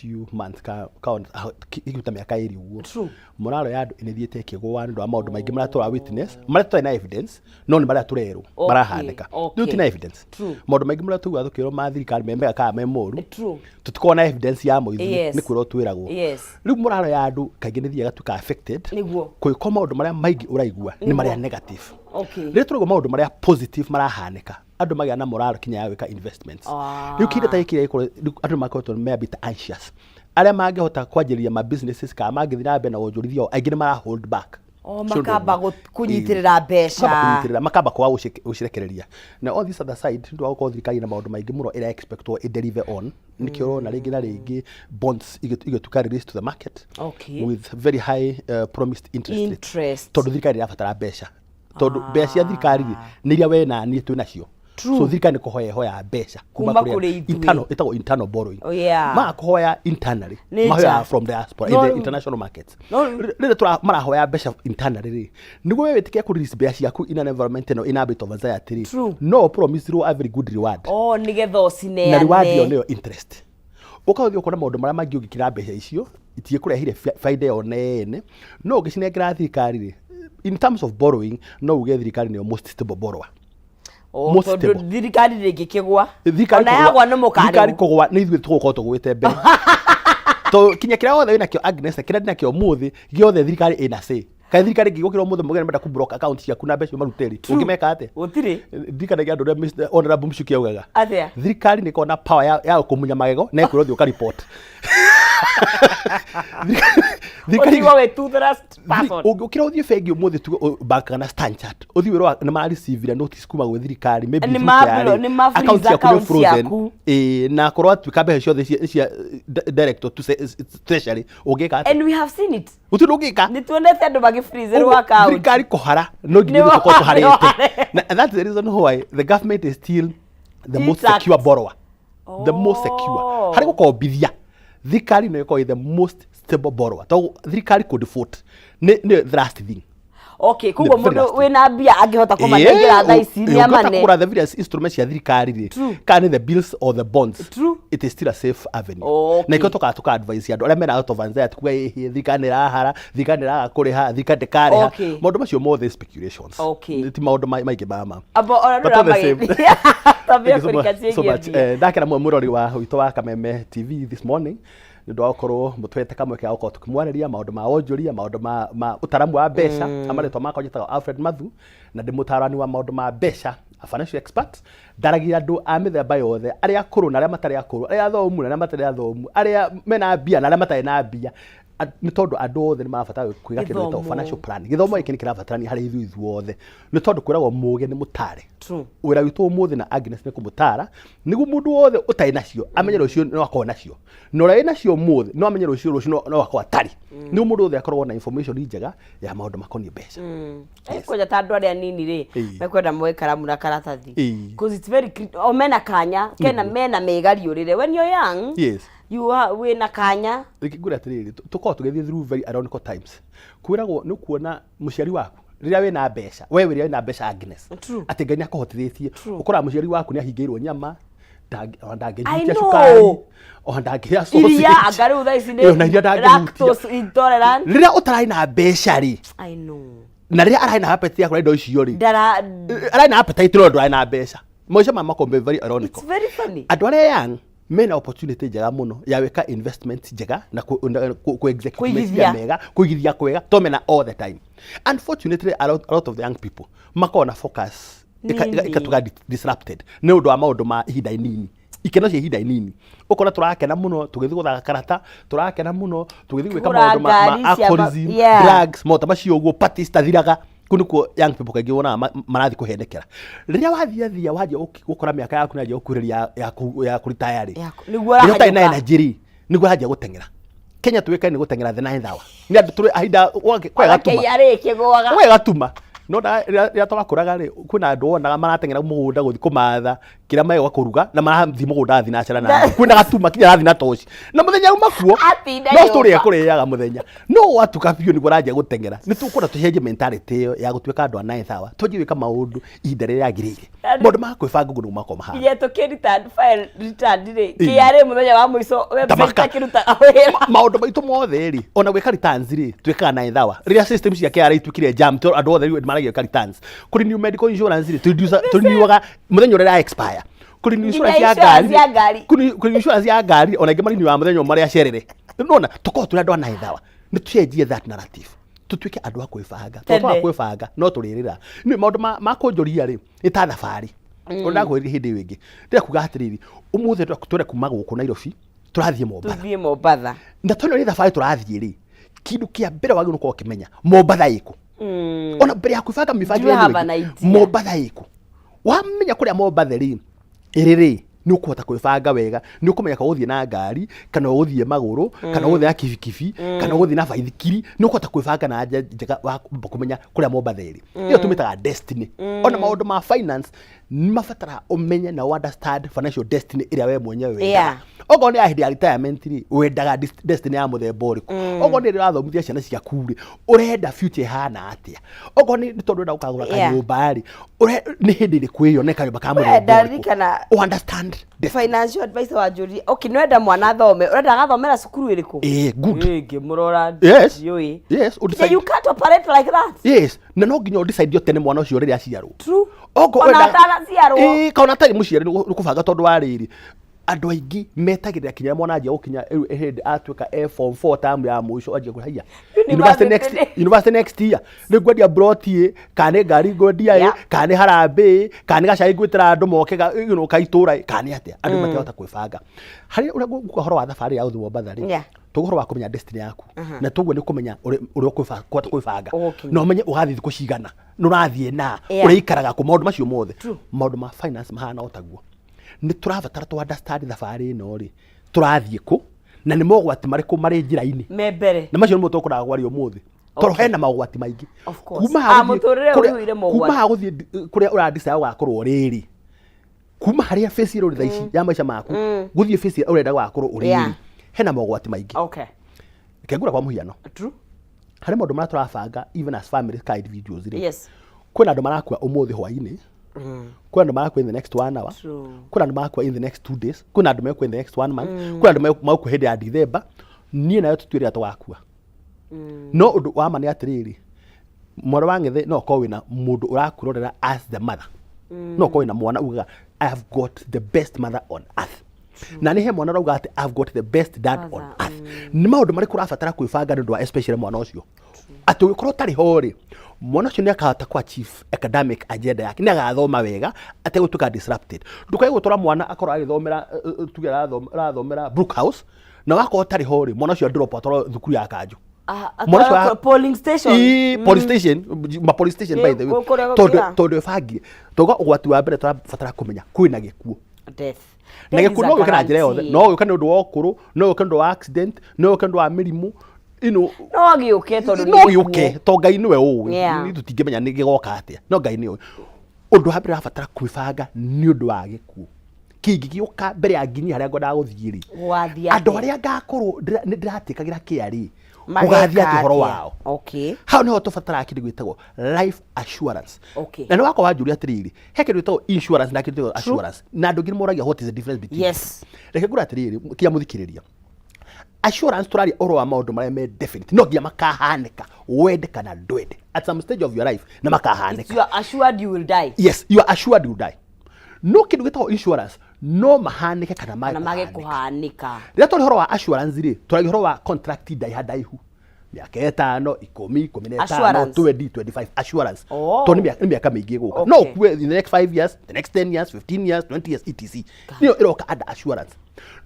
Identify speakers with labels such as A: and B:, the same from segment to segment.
A: few months ka ta mĩaka 2 ũguo, morale ya andũ nĩ ĩthiĩte ĩkĩgũa nĩ ũndũ wa maũndũ maingĩ marĩa tũra witness, marĩa tũtarĩ na evidence, no nĩ marĩa tũrerwo marahanĩka. Rĩu ti na evidence. Maũndũ maingĩ marĩa tugaga tũkĩrwo ma thirikari me mega kana me moru, tũtikoragwo na evidence ya mo ithuĩ, nĩ kwĩrwo twĩragwo. Rĩu morale ya andũ kaingĩ nĩ thiaga ĩgatuĩka affected kũgĩkorwo maũndũ marĩa maingĩ ũraigua nĩ marĩa negative. Rĩrĩa tũraigua maũndũ marĩa positive marahanĩka, andũ magĩa na morale kinya ya gwĩka investments. Rĩu kĩndũ ta gĩkĩ gĩkorwo rĩu andũ makoretwo me a bit anxious. Arĩa mangĩhota kwanjĩrĩria ma businesses kana mangĩthiĩ na mbere na wonjorithia wao, aingĩ nĩ mara hold back.
B: O
A: Ũcio ũndũ
B: makamba
A: ũmwe.
B: kũnyitĩrĩra mbeca.
A: Makamba kũnyitĩrĩra, makamba kwaga gũcirekereria. Na on this other side, nĩ ũndũ wa gũkorwo thirikari na maũndũ maingĩ mũno ĩra expectwo ĩ deliver on, nĩkĩo ũrona rĩngĩ na rĩngĩ bonds igĩtuĩka released to the market with very high promised interest rates.
B: Interest.
A: Tondũ thirikari ĩrabatara mbeca, tondũ mbeca cia thirikari rĩ, nĩ iria we na niĩ twĩ nacio. So thirikari nĩ kũhoya ĩhoya mbeca
B: kuma kũrĩ ithuĩ.
A: Internal, ĩtagwo internal borrowing. Maga kũhoya internally,
B: Nĩ nja.
A: mahoyaga from diaspora in
B: No
A: the
B: rĩu-
A: international markets.
B: No rĩu-
A: Rĩrĩa marahoya mbeca internally rĩ, nĩguo we wĩtĩkie kũ release mbeca ciaku in an environment ĩno ina bit of anxiety rĩ, no promise a very good reward.
B: O nĩgetha ũcineane.
A: Na reward ĩyo nĩyo interest. Ũkathiĩ ũkona maũndũ marĩa mangĩ ũngĩkĩra mbeca icio itigĩkũrehire baida ĩyo nene, no ũngĩcinengera thirikari rĩ, in terms of borrowing, no uge thirikari nĩyo most stable borrower.
B: O,
A: Most
B: tondũ
A: stable.
B: thirikari ndĩngĩkĩgwa.
A: Thirikari
B: Ona
A: kũgwa-
B: yagwa nĩ
A: thirikari
B: mũkarĩhwo.
A: kũgwa nĩ ithuĩ tũgũkorwo tũgwĩte mbere, to kinya kĩrĩa wothe wĩnakĩo, Agnes, na kĩrĩa ndĩnakĩo ũmũthĩ gĩothe, thirikari ĩna say. Kaĩ thirikari ĩngĩgũkĩra ũmũthĩ mũgene menda kũ block account ciaku na mbeca marute rĩ, ũngĩmeka atĩa?
B: Gũtirĩ.
A: Ndirikanagia andũ ũrĩa Mr. Honorable Mchuki augaga.
B: Atĩa?
A: Thirikari nĩ ĩkoragwo na power ya kũmunya magego na ĩkwĩrwo thiĩ ũka report. Thirikari
B: Ũtigwo wĩ toothless person.
A: Ũngĩũkĩra ũthiĩ bengi ũmũthĩ, tuge bank kana Stanchart, ũthiĩ wĩrwo nĩ mareceive notice kuma gwĩ thirikari, maybe
B: Nĩ
A: through KRA.
B: nĩ ma freeze
A: Account ciaku nĩ
B: account
A: frozen.
B: ciaku.
A: Ĩĩ, na korwo atuĩka mbeca ciothe cia direct to treasury, ũngĩka atĩa?
B: And we have seen it.
A: Gũtirĩ ũngĩka.
B: Nĩ tuonete andũ magĩfreezerwo
A: Ũguo,
B: account.
A: Thirikari kũhara no nginya
B: Nĩ
A: ithuĩ tũkorwo tũharĩte.
B: ũhare.
A: Na and that's the reason why the government is still the most
B: Intact.
A: secure borrower, the most secure harĩ gũkombithia. Thirikari no ĩkorwo ĩ the most stable borrower, tondũ thirikari kũ default nĩ the last thing.
B: Okay, koguo
A: Nĩ very
B: mũndũ
A: last thing.
B: wĩna mbia angĩhota kũmanengera thaa ici nĩ
A: Ũngĩhota
B: amane.
A: kũgũra the various instruments cia thirikari rĩ, kana nĩ the bills or the bonds, it is still a safe avenue. Na ikĩo tũkaga advice andũ arĩa mena out of anxiety kuga ĩhĩ thirikari nĩ ĩrahara, thirikari nĩ ĩraga kũrĩha, thirikari ndĩkarĩha. Maũndũ macio mothe speculations. Ti maũndũ maingĩ ma
B: Abo ona
A: But all the same.
B: Tambia
A: Thank you so
B: kũrika
A: much, so
B: ciĩgiĩ
A: much.
B: mbia.
A: Ndakena mũno mũrori wa witũ wa Kameme TV this morning nĩ ũndũ wa gũkorwo mũtwete kamweke ga gũkorwo tũkĩmwarĩria maũndũ ma wonjoria, maũndũ ma ũtaramu wa mbeca. Marĩtwa makwa njĩtagwo Alfred Mathu na ndĩ mũtarani wa maũndũ ma mbeca, a financial expert. Ndaragia andũ a mĩthemba yothe, arĩa akũrũ na arĩa matarĩ akũrũ, arĩa athomu na arĩa matarĩ athomu, arĩa mena mbia na arĩa matarĩ na mbia, nĩ tondũ andũ othe nĩ marabatara kwĩga kĩndũ gĩtagwo
B: Gĩthomo.
A: financial planning. Gĩthomo gĩkĩ nĩ kĩrabatarania harĩ ithuĩ ithuothe, nĩ tondũ kwĩragwo mũgĩ nĩ mũtare. Wĩra witũ ũmũthĩ na Agnes nĩ kũmũtara nĩguo mũndũ wothe ũtarĩ nacio amenye rũciũ no akorwo nacio, na ũrĩa wĩ nacio ũmũthĩ no amenye rũciũ no akorwo atarĩ, nĩguo mũndũ wothe akorwo na information njega ya maũndũ makoniĩ mbeca.
B: Kwanja ta andũ arĩa anini rĩ, mekwenda moe karamu na karatathi. 'Cause it's very o mena kanya kena mena mĩgariũrĩre when you're young. You are wĩna kanya.
A: Reke ngwĩre atĩrĩrĩ, tũkoragwo tũgĩthiĩ through very ironical times. Kwĩragwo nĩ kuona mũciari waku rĩrĩa wĩna mbeca, we rĩrĩa wĩna mbeca, Agnes, atĩ Ngai nĩ akũhotithĩtie, ũkoraga mũciari waku nĩ ahingĩirwo nyama, ona
B: I
A: ndangĩhutia
B: know.
A: cukari, ona ndangĩrĩa
B: Iria
A: sausage.
B: anga rĩu thaa ici nĩ
A: Ona iria ndangĩhutia.
B: Lactose intolerant.
A: Rĩrĩa ũtararĩ na mbeca rĩ,
B: I know.
A: na rĩrĩa ararĩ na appetite ya kũrĩa indo icio rĩ,
B: Ndara
A: ararĩ na appetite no ndũrarĩ na mbeca. Maica maya makorwo very ironical.
B: It's very funny.
A: Andũ arĩa young mena opportunity njega mũno ya gwĩka investment njega na ku execute
B: Kũigithia.
A: meciria mega, kũigithia kwega, to mena all the time. Unfortunately, a lot of the young people makoragwo na focus
B: Nini.
A: Ikatuga disrupted nĩ ũndũ wa maũndũ ma ihinda inini, ikeno cia ihinda inini. Ũkona tũrakena mũno tũgĩthiĩ gũthaka karata, tũrakena mũno tũgĩthiĩ gwĩka
B: Kũgũra
A: maũndũ ma
B: ngari cia
A: alcoholism, drugs, maũndũ ta macio ũguo, parties citathiraga. Kũu nĩkuo young people kaingĩ wonaga marathiĩ kũhenekera. Rĩrĩa wathiathia wanjia gũkora mĩaka yaku nĩyanjia gũkuhĩrĩria ya kũritaya rĩ,
B: nĩguo
A: rĩrĩa ũtarĩ na
B: ũrahanyũka.
A: energy rĩ, nĩguo ũranjia gũteng'era. Kenya tũĩkaine gũteng'era the ninth hour, nĩ andũ tũrĩ ahinda kwega gatuma.
B: KRA ĩkĩgũaga.
A: Kwega gatuma. No rĩrĩa twakũraga rĩ, kwĩna andũ wonaga marateng'era mũgũnda gũthiĩ kũmatha kĩrĩa magwa kũruga na marathiĩ mũgũnda thinacara na kwĩna gatuma kinya arathiĩ na toci na mũthenya uma kuo
B: Atinda
A: no tũrĩa
B: nyũmba.
A: kũrĩaga mũthenya no gwatuka biũ nĩguo aranjia gũteng'era. Nĩ tũkwenda tũcenjie mentality ĩyo ya gũtuĩka andũ a ninth hour, twanjie gwĩka maũndũ ihinda rĩrĩa rĩagĩrĩire. Maũndũ ma kwĩbanga ũguo nĩguo makoragwo mahana.
B: Nginya tũkĩ return file return rĩ, KRA mũthenya wa mũico website
A: Tamaka.
B: ĩkĩrutaga wĩra.
A: Maũndũ maitũ mothe rĩ, ona gwĩka returns rĩ, twĩkaga ninth hour. Rĩrĩa system cia KRA ituĩkire jam, tondũ andũ othe rĩu nĩmaragia gwĩka returns. Kũ renew medical insurance rĩ, tũrenewaga mũthenya ũrĩa ĩra expire. Kũ renew
B: Nginya
A: insurance ya
B: insurance
A: ngari
B: ya ngari.
A: kũ renew insurance ya ngari ona ingĩ marenewaga mũthenya ũmwe marĩa cerere. Nĩwona tũkoragwo tũrĩ andũ a ninth hour. Nĩ tũcenjie that narrative, tũtuĩke andũ a kwĩbanga. Tondũ twaga kwĩbanga no tũrĩrĩra. Nĩ maũndũ ma kũnjũria rĩ, nĩ ta thabarĩ. Ũndũ ndakwĩrire hĩndĩ ĩyo ĩngĩ, ndĩrenda kuga atĩrĩrĩ, ũmũthĩ tũrenda kuma gũkũ Nairobi tũrathiĩ Mombatha.
B: Tũthiĩ Mombatha.
A: Na tondũ nĩ thabarĩ tũrathiĩ rĩ, kĩndũ kĩa mbere wagĩrĩirwo gũkorwo ũkĩmenya Mombatha ĩkũ. Ona mbere ya kwĩbanga mĩbangĩre
B: Do you have
A: ĩno
B: an
A: ĩngĩ,
B: idea?
A: Mombatha ĩkũ. Wamenya kũrĩa Mombatha rĩ, ĩrĩ rĩ, nĩ ũkũhota kwĩbanga wega. Nĩ ũkũmenya kana ũgũthiĩ na ngari, kana ũgũthiĩ magũrũ, kana ũgũthiĩ na kibikibi, kana ũgũthiĩ na baithikiri. Nĩ ũkũhota kwĩbanga na njĩra njega wa kũmenya kũrĩa Mombatha ĩrĩ. Ĩyo tũmĩtaga destiny. Ona maũndũ ma finance nĩ mabataraga ũmenye na understand financial destiny ĩrĩa we mwenyewe wendaga. Okorwo nĩ ya hĩndĩ ya retirement rĩ, wendaga destiny ya mũthemba ũrĩkũ? Okorwo nĩ rĩrĩa ũrathomithia ciana ciaku rĩ, ũrenda future ĩhana atĩa? Okorwo nĩ tondũ ũrenda gũkagũra kanyũmba rĩ, nĩ hĩndĩ ĩrĩkũ ĩyo na kanyũmba ka mũthemba ũrĩkũ?
B: Ndarikana
A: Ũ understand destiny.
B: Financial advisor wanjũririe, okay, nĩ wenda mwana athome, ũrenda agathomera cukuru ĩrĩkũ?
A: Eh, good.
B: Ĩ, ngĩmũrora. Ndiũĩ.
A: Yes,
B: Yeah,
A: ũdecide.
B: you can't operate like that.
A: Yes, na no nginya ũdecide o tene mwana ũcio rĩrĩa aciarwo.
B: True.
A: Okorwo
B: Ona atanaciarwo.
A: Ĩĩ, kana atarĩ mũciari nĩ kũbanga tondũ wa rĩrĩ, andũ aingĩ metagĩrĩra kinya mwana anjia gũkinya rĩu hĩndĩ atuĩka e form 4 term ya mũico anjia kũhaiya university next
B: University.
A: University next year nĩ ngwendia plot ĩ, kana nĩ ngari ngwendia ĩ, kana nĩ harambee ĩ, kana nĩ gacai ngwĩtĩra andũ moke ka itũra ĩ, kana nĩ atĩa. Andũ matirahota kwĩbanga harĩ ũrĩa nguga ũhoro wa thabarĩ ya gũthiĩ Mombatha rĩ. Tuge ũhoro wa kũmenya destiny yaku, na toguo nĩ kũmenya ũrĩa ũkũhota kwĩbanga
B: Ũgũkinya.
A: na ũmenye ũgathiĩ thikũ cigana, nĩ ũrathiĩ na ũrĩikaraga kũ, maũndũ macio mothe. Maũndũ ma finance mahana o taguo. Nĩ tũrabatara tũ understand thabarĩ ĩno rĩ, tũrathiĩ kũ na nĩ mogwati marĩkũ marĩ njĩra-inĩ.
B: Me mbere.
A: Na macio nĩmo tũkũraga kwaria ũmũthĩ tondũ hena mogwati maingĩ.
B: Of course.
A: Kuma haha
B: Ah,
A: gũthiĩ
B: mũtũrĩre ũiyũire mogwati.
A: Kuma haha gũthiĩ kũrĩa ũradecide gũgakorwo rĩrĩ, kuma harĩa face ĩrĩa ũrĩ thaa ici ya maica maku gũthiĩ face ĩrĩa ũrenda gũgakorwo ũrĩ rĩ, hena mogwati maingĩ. Reke ngũre kwa mũhiano. Harĩ maũndũ marĩa tũrabanga even as families ka individuals rĩ, kwĩna andũ marakua ũmũthĩ hwainĩ, kwĩna andũ marakua in the next one hour, kwĩna andũ marakua in the next 2 days, kwĩna andũ mekua in the next one month, kwĩna andũ megũkua hĩndĩ ya December. Niĩ nawe tũtuĩre rĩrĩa tũgakua, no ũndũ wa ma nĩ atĩrĩrĩ, mwana wa ng'ethe, no ũkorwo wĩna mũndũ ũrakũrorera as the mother, no ũkorwo wĩna mwana ugaga, "I have got the best mother on earth," na nĩ he mwana ũrauga atĩ, "I've got the best dad on
B: Father,
A: earth." Nĩ maũndũ marĩkũ ũrabatara kwĩbanga nĩ ũndũ wa especially mwana ũcio, atĩ ũngĩkorwo ũtarĩ ho rĩ, mwana ũcio nĩ akahota ku achieve academic agenda yake, nĩ agathoma wega ategũtuĩka disrupted? Ndũkae gũtwara mwana akorwo agĩthomera, tuge arathomera Brook House, na wakorwo ũtarĩ ho rĩ, mwana ũcio drop atwarwo thukuru ya kanjũ.
B: Ah,
A: Mwana ũcio
B: atwarwo polling station.
A: Ii, police station, ma police station. By the way,
B: kũrĩa
A: tondũ tondũ ĩbangire tondũ ũgwati wa mbere tũrabatara kũmenya kwĩna gĩkuũ.
B: Death.
A: Na
B: Death is
A: gĩkuũ
B: a
A: no gĩũke na njĩra yothe.
B: guarantee.
A: No gĩũke nĩ ũndũ wa ũkũrũ, no gĩũke nĩ ũndũ wa accident, no gĩũke nĩ ũndũ wa mĩrimũ ino.
B: No gĩũke tondũ nĩ
A: No
B: gĩkuũ.
A: gĩũke to Ngai nĩwe ũĩ. Nĩ tũtingĩmenya nĩ gĩgoka atĩa, no Ngai nĩ ũĩ. Ũndũ wa mbere ũrabatara kwĩbanga nĩ ũndũ wa gĩkuũ kĩngĩgĩũka mbere ya nginyie harĩa ngwendaga gũthiĩ rĩ,
B: Gũgathiĩ
A: andũ
B: atĩa?
A: arĩa ngakorwo nĩ ndĩratĩkagĩra kĩa rĩ,
B: Mageka
A: gũgathiĩ atĩa ũhoro
B: atĩa?
A: wao? Hau niho tũbataraga kĩndũ gĩtagwo life assurance. Na nĩ wakwa wanjũria atĩrĩrĩ, he kĩndũ gĩtagwo insurance na kĩndũ gĩtagwo assurance, na andũ aingĩ nĩ moragia, what is the difference between? Reke ngũre atĩrĩrĩ, kinya mũthikĩrĩria, assurance tũraria ũhoro wa maũndũ marĩa me definite, no nginya makahanĩka wende kana ndwende, at some stage of your life na makahanĩka.
B: You are assured you will die.
A: Yes, you are assured you die. No kĩndũ gĩtagwo insurance, no mahanĩke kana mage
B: Na mage
A: kũhanĩka.
B: kũhanĩka.
A: Rĩrĩa tũrĩ ũhoro wa assurance rĩ, tũragia ũhoro wa contract ndaiha ndaihu, mĩaka 5, 10, 15,
B: Assurance.
A: 20, 25 assurance. Tondũ nĩ mĩaka mĩingĩ ĩgũka. No ũkue in the next 5 years, the next 10 years, 15 years, 20 years, etc. Nĩyo ĩroka under assurance.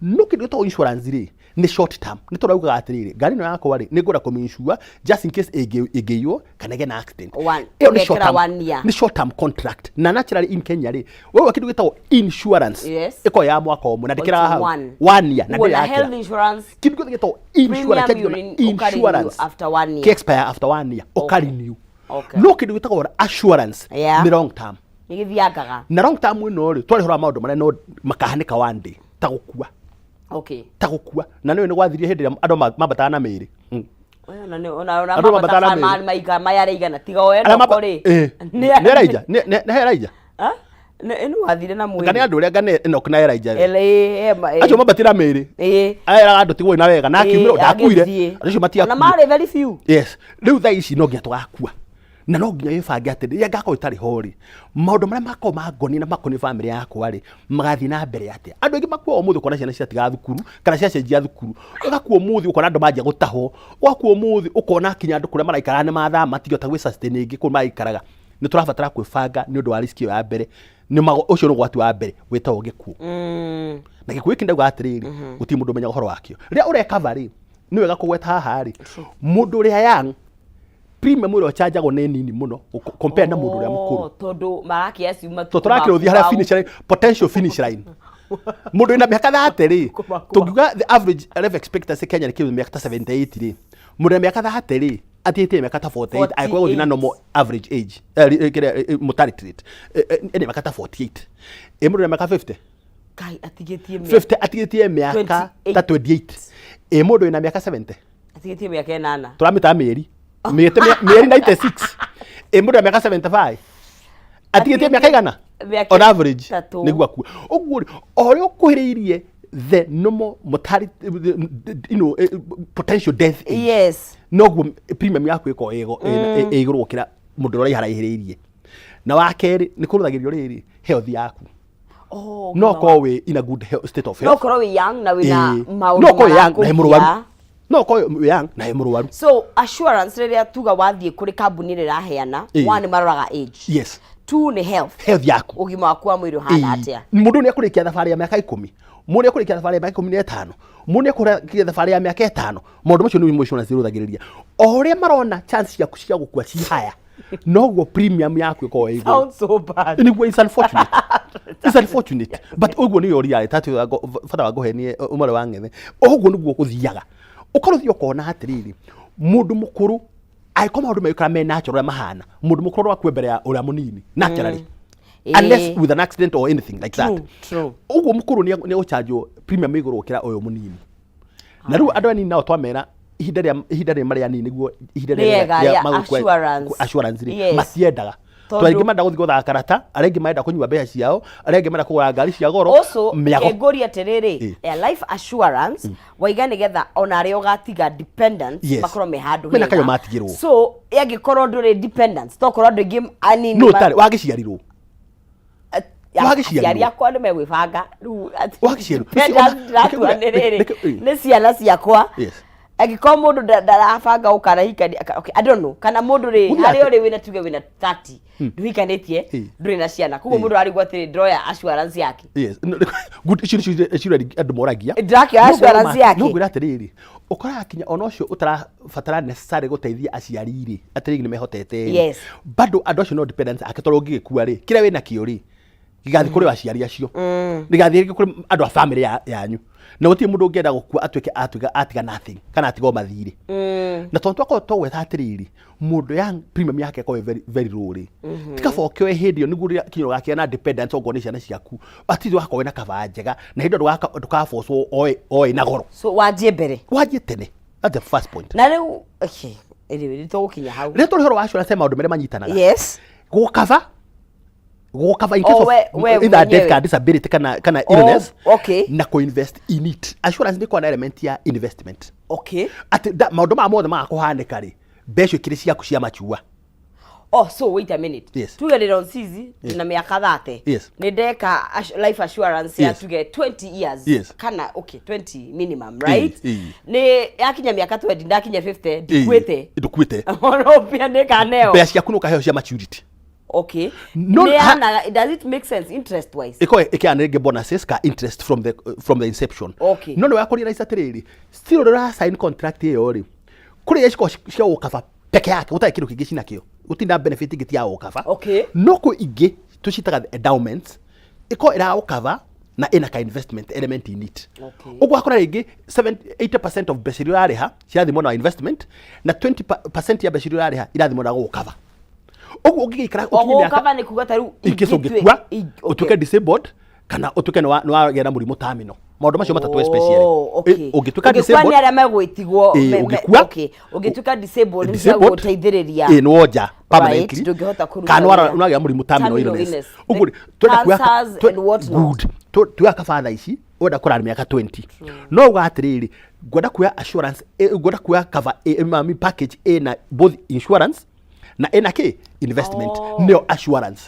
A: No kĩndũ gĩtagwo insurance rĩ, nĩ short term. Nĩ tũraugaga atĩrĩrĩ, ngari ĩno yakwa rĩ, nĩ ngwenda kũmĩ-insure just in case ĩngĩiywo kana ĩgĩe na accident.
B: One-
A: Ĩyo nĩ short
B: ũgekĩra
A: term,
B: one year.
A: nĩ short term contract. Na naturally in Kenya rĩ, wewe kĩndũ gĩtagwo insurance ĩkoragwo ya mwaka ũmwe na ndĩkĩraga hau.
B: One.
A: One year na
B: Ũguo na
A: ndĩrakĩra.
B: health insurance
A: Kĩndũ gĩothe gĩtagwo insurance
B: premium
A: kĩagĩrĩirwo na
B: ũka renew
A: insurance
B: after one year.
A: Kĩ expire after one year, ũka renew. No kĩndũ gĩtagwo assurance nĩ long term.
B: Nĩ gĩthiangaga.
A: Na long term ĩno rĩ, twarĩ ũhoro wa maũndũ marĩa no makahanĩka one day, ta gũkua. Ta gũkua. Na nĩũĩ nĩ gwathirie hĩndĩ ĩrĩa andũ mambataga na mĩĩrĩ.
B: Ona nĩ ona ona
A: Andũ mambataga na
B: mambataga
A: mĩĩrĩ.
B: maika maya igana tiga o
A: Arĩa
B: eno
A: mamba-
B: rĩ.
A: Nĩ Elijah? Nĩ Elijah?
B: Ha? Nĩ nĩ wathire na mwĩrĩ.
A: Kana nĩ andũ ũrĩa ngane Enoch na Elijah rĩ?
B: Ele eh ma
A: Acio mambatire na mĩĩrĩ. Eraga andũ tigwoi na wega na akiumĩrwo ndakuire. Andũ acio
B: Ona
A: matiakuire.
B: marĩ very few.
A: Yes. Rĩu thaa ici no nginya tũgakua. Na no nginya wĩbange atĩ rĩrĩa ngakorwo itarĩ ho rĩ, maũndũ marĩa makorwo mangoniĩ na makoniĩ bamĩrĩ yakwa rĩ, magathiĩ na mbere atĩa? Andũ aingĩ makuaga ũmũthĩ ũkona ciana ciatiga thukuru kana ciacenjia thukuru. Ũgakua ũmũthĩ ũkona andũ manjia gũtahwo. Ũgakua ũmũthĩ ũkona kinya andũ kũrĩa maraikaraga nĩ mathama matingĩhota gwĩ sustain rĩngĩ kũu maraikaraga. Nĩ tũrabatara kwĩbanga nĩ ũndũ wa risk ĩyo ya mbere. Nĩ ũcio nĩ ũgwati wa mbere wĩtagwo gĩkuũ. Na gĩkuũ gĩkĩ ndauga atĩrĩrĩ, gũtirĩ mũndũ ũmenyaga ũhoro wakĩo. Rĩrĩa ũrekaba rĩ, nĩ wega kũgweta haha rĩ, mũndũ ũrĩa young premium ĩrĩa ũchanjagwo nĩ nini mũno compare na mũndũ ũrĩa mũkũrũ.
B: Oh, tondũ marakĩ acio
A: To tũrakĩrũthia harĩa finish line, potential finish line. Mũndũ wĩna mĩaka 30 rĩ, tũngiuga the average life expectancy Kenya nĩ kĩndũ mĩaka ta 78 rĩ, mũndũ wĩna mĩaka 30 rĩ, atigĩtie mĩaka ta 48 angĩkorwo gũthiĩ na normal average age, kĩrĩa, mortality rate, ena mĩaka ta 48. Ĩ mũndũ wĩna mĩaka 50?
B: Kai atigĩtie mĩaka
A: 50 atigĩtie mĩaka ta 28. Ĩ mũndũ wĩna mĩaka 70?
B: Atigĩtie mĩaka 8.
A: Tũramĩtaga mĩeri. Mĩte mĩeri 96. Ĩ mũndũ wa mĩaka 75 atigĩtie mĩaka igana?
B: Mĩaka
A: On average
B: 3.
A: Nĩguo akue. Ũguo rĩ, o ũrĩa ũkuhĩrĩirie the normal mortality, potential death age, noguo premium yaku ĩkoragwo ĩ igũrũ gũkĩra mũndũ ũrĩa ũraiharaihĩrĩirie. Na wa kerĩ nĩ kũrũthagĩrio rĩrĩ health yaku.
B: Oh,
A: No ũkorwo wĩ in a good state of
B: no
A: health.
B: ũkorwo wĩ young na wĩna maũndũ
A: No ũkorwo wĩ young na wĩ mũrwaru.
B: marakũgia.
A: No ũkorwo wĩ young na wĩ mũrwaru.
B: So assurance rĩrĩa tuga wathiĩ kũrĩ kambuni ĩrĩa ĩraheana, one, nĩ maroraga age, two, nĩ health.
A: Health yaku.
B: Ũgima waku wa mwĩrĩ ũhana atĩa.
A: Mũndũ nĩ ekũrĩkia thabarĩ ya mĩaka 10, mũndũ nĩ ekũrĩkia thabarĩ ya mĩaka 15, mũndũ nĩ ekũrĩkia thabarĩ ya mĩaka 5. Maũndũ macio nĩ insurance ĩrũthagĩrĩria. O ũrĩa marona chance ciaku cia gũkua ci haya, noguo premium yaku ĩkoragwo ĩ igũrũ.
B: Sounds so bad.
A: Nĩguo, it's unfortunate, it's unfortunate, but ũguo nĩyo reality atĩ bata wa ngũhenie ũmwe wa ng'ethe. Ũguo nĩguo gũthiaga. Ũkorwo ũthiĩ ũkona atĩrĩrĩ, mũndũ mũkũrũ angĩkorwo maũndũ megũikara me natural ũrĩa mahana, mũndũ mũkũrũ no akue mbere ya ũrĩa mũnini naturally, unless with an accident or anything like that.
B: True.
A: Ũguo mũkũrũ nĩ egũchanjwo premium igũrũ gũkĩra ũyũ mũnini. Na rĩu andũ anini nao twamera ihinda rĩa marĩ anini nĩguo ihinda
B: Rĩega
A: rĩa
B: rĩa
A: magũkua
B: assurance.
A: Assurance rĩ, matiendaga. Tondũ aingĩ marenda gũthiĩ gũthaka karata, arĩa angĩ marenda kũnyua mbeca ciao, arĩa angĩ marenda kũgũra ngari cia goro.
B: Also,
A: Mĩago.
B: ngũria atĩrĩrĩ, ya life assurance waiga nĩgetha ona arĩa ũgatiga dependents makorwo me handũ
A: Mena
B: hega.
A: kayũ matigĩrwo.
B: So angĩkorwo ndũrĩ dependents, tokorwo andũ aingĩ anini
A: No ũtarĩ wagĩciarirwo. Wagĩciarirwo.
B: Aciari akwa nĩ megwĩbanga rĩu
A: Wagĩciarirwo.
B: dependents
A: Reke
B: ndĩratua
A: ngwĩre-
B: nĩ rĩrĩ, nĩ ciana ciakwa. Angĩkorwo mũndũ ndarabanga gũkanahikania, okay, I don't know, kana mũndũ rĩ,
A: Mũndũ
B: harĩa ũrĩ wĩna, tuge wĩna 30, ndũhikanĩtie, ndũrĩ na ciana, koguo mũndũ arigwo atĩrĩ, ndĩroya assurance yake?
A: Yes. No, good, icio nĩcio ciũria andũ moragia.
B: Ndĩrakĩoya
A: No ngwĩra
B: assurance yake?
A: No ngwĩra atĩrĩrĩ, ũkoraga kinya ona ũcio ũtarabatara necessarily gũteithia aciari rĩ, atĩrĩrĩ nĩ mehotete rĩ, bado andũ acio no dependents ake, tondũ ũngĩgĩkua rĩ, kĩrĩa wĩna kĩo rĩ, gĩgathiĩ kũrĩ aciari acio, gĩgathiĩ rĩngĩ kũrĩ andũ a family yanyu, na gũtirĩ mũndũ ũngĩenda gũkua atuĩke atuĩka atiga nothing kana atiga o mathirĩ. Na tondũ twakorwo twagweta atĩrĩrĩ, mũndũ ya premium yake ĩkorwo ĩ very, very low rĩ, ti kaba ũkĩoe hĩndĩ ĩyo nĩguo rĩrĩa kinya ũgakĩgĩa na dependence okorwo nĩ ciana ciaku, at least ũgakorwo wĩna cover njega, na hĩndĩ ĩyo ndũkaforcwo oe na goro.
B: So wanjie mbere.
A: Wanjie tene, that's the first point.
B: Na rĩu, okay, anyway, nĩ tũgũkinya hau.
A: Rĩrĩa tũrĩ ũhoro wa assurance, maũndũ merĩ manyitanaga. Gũkava in case
B: Oh,
A: of
B: we
A: either death
B: mwenyewe.
A: kana disability kana illness na co-invest in it. Assurance nĩ ĩkoragwo na element ya investment, atĩ maũndũ maya mothe magakũhanĩka rĩ, mbeca ikĩrĩ ciaku cia machua.
B: Oh, so wait a minute. Tuge ndĩ Ronsizi, ndĩna mĩaka 30. Nĩ ndeka life assurance ya tuge 20 years. Kana okay, 20 minimum, right? Nĩ yakinya mĩaka 20, ndakinya 50, ndikuĩte.
A: Ndũkuĩte.
B: Ono pia nĩ kaneo.
A: Mbeca ciaku nĩ ũkaheo cia maturity. No,
B: Nĩ yana, does it make sense interest wise?
A: Ĩkorwo ĩkĩheana rĩngĩ bonuses ka interest from the inception. No nĩ wakũria atĩrĩrĩ, still ũrĩa ũra sign contract ĩyo rĩ, kũrĩ iria cikoragwo cia gũkaba peke yake, gũtarĩ kĩndũ kĩngĩ cinakĩo, gũtirĩ na benefit ĩngĩ ti ya gũkaba. No kwĩ ingĩ tũciĩtaga the endowments, ĩkorwo ĩragũkaba na ĩna ka investment element in it. Ũguo wakora rĩngĩ 70 80% of mbeca iria ũrarĩha cirathiĩ mwena wa investment na 20% ya mbeca iria ũrarĩha irathiĩ mwena wa gũgũkaba. Ũguo ũngĩgĩikara ũkinye
B: Oguo
A: mĩaka
B: cover nĩ kuga ta rĩu
A: in case
B: ingĩtue-
A: ũngĩkua,
B: okay.
A: ũtuĩke disabled kana ũtuĩke nĩ wagĩa na mũrimũ terminal, maũndũ macio matatũ especially.
B: Oh, okay.
A: Ũngĩtuĩka
B: Ũngĩkua
A: disabled
B: nĩ arĩa megwĩtigwo
A: ũngĩkua
B: okay. Ũngĩtuĩka disabled nĩ
A: disabled,
B: gũteithĩrĩria.
A: Nĩ wonja permanently.
B: Right, ndũngĩhota kũruta
A: kana
B: wĩra.
A: nĩ wagĩa mũrimũ terminal
B: Terminal
A: illness.
B: illness.
A: Ũguo rĩ, twenda kuoya
B: Cancers and what not.
A: good. Tuoya kaba thaa ici wenda kũrara mĩaka 20, no uga atĩrĩrĩ, ngwenda kuoya assurance, ngwenda kuoya cover, mami package ĩna both insurance na ĩna kĩ investment. Nĩyo assurance.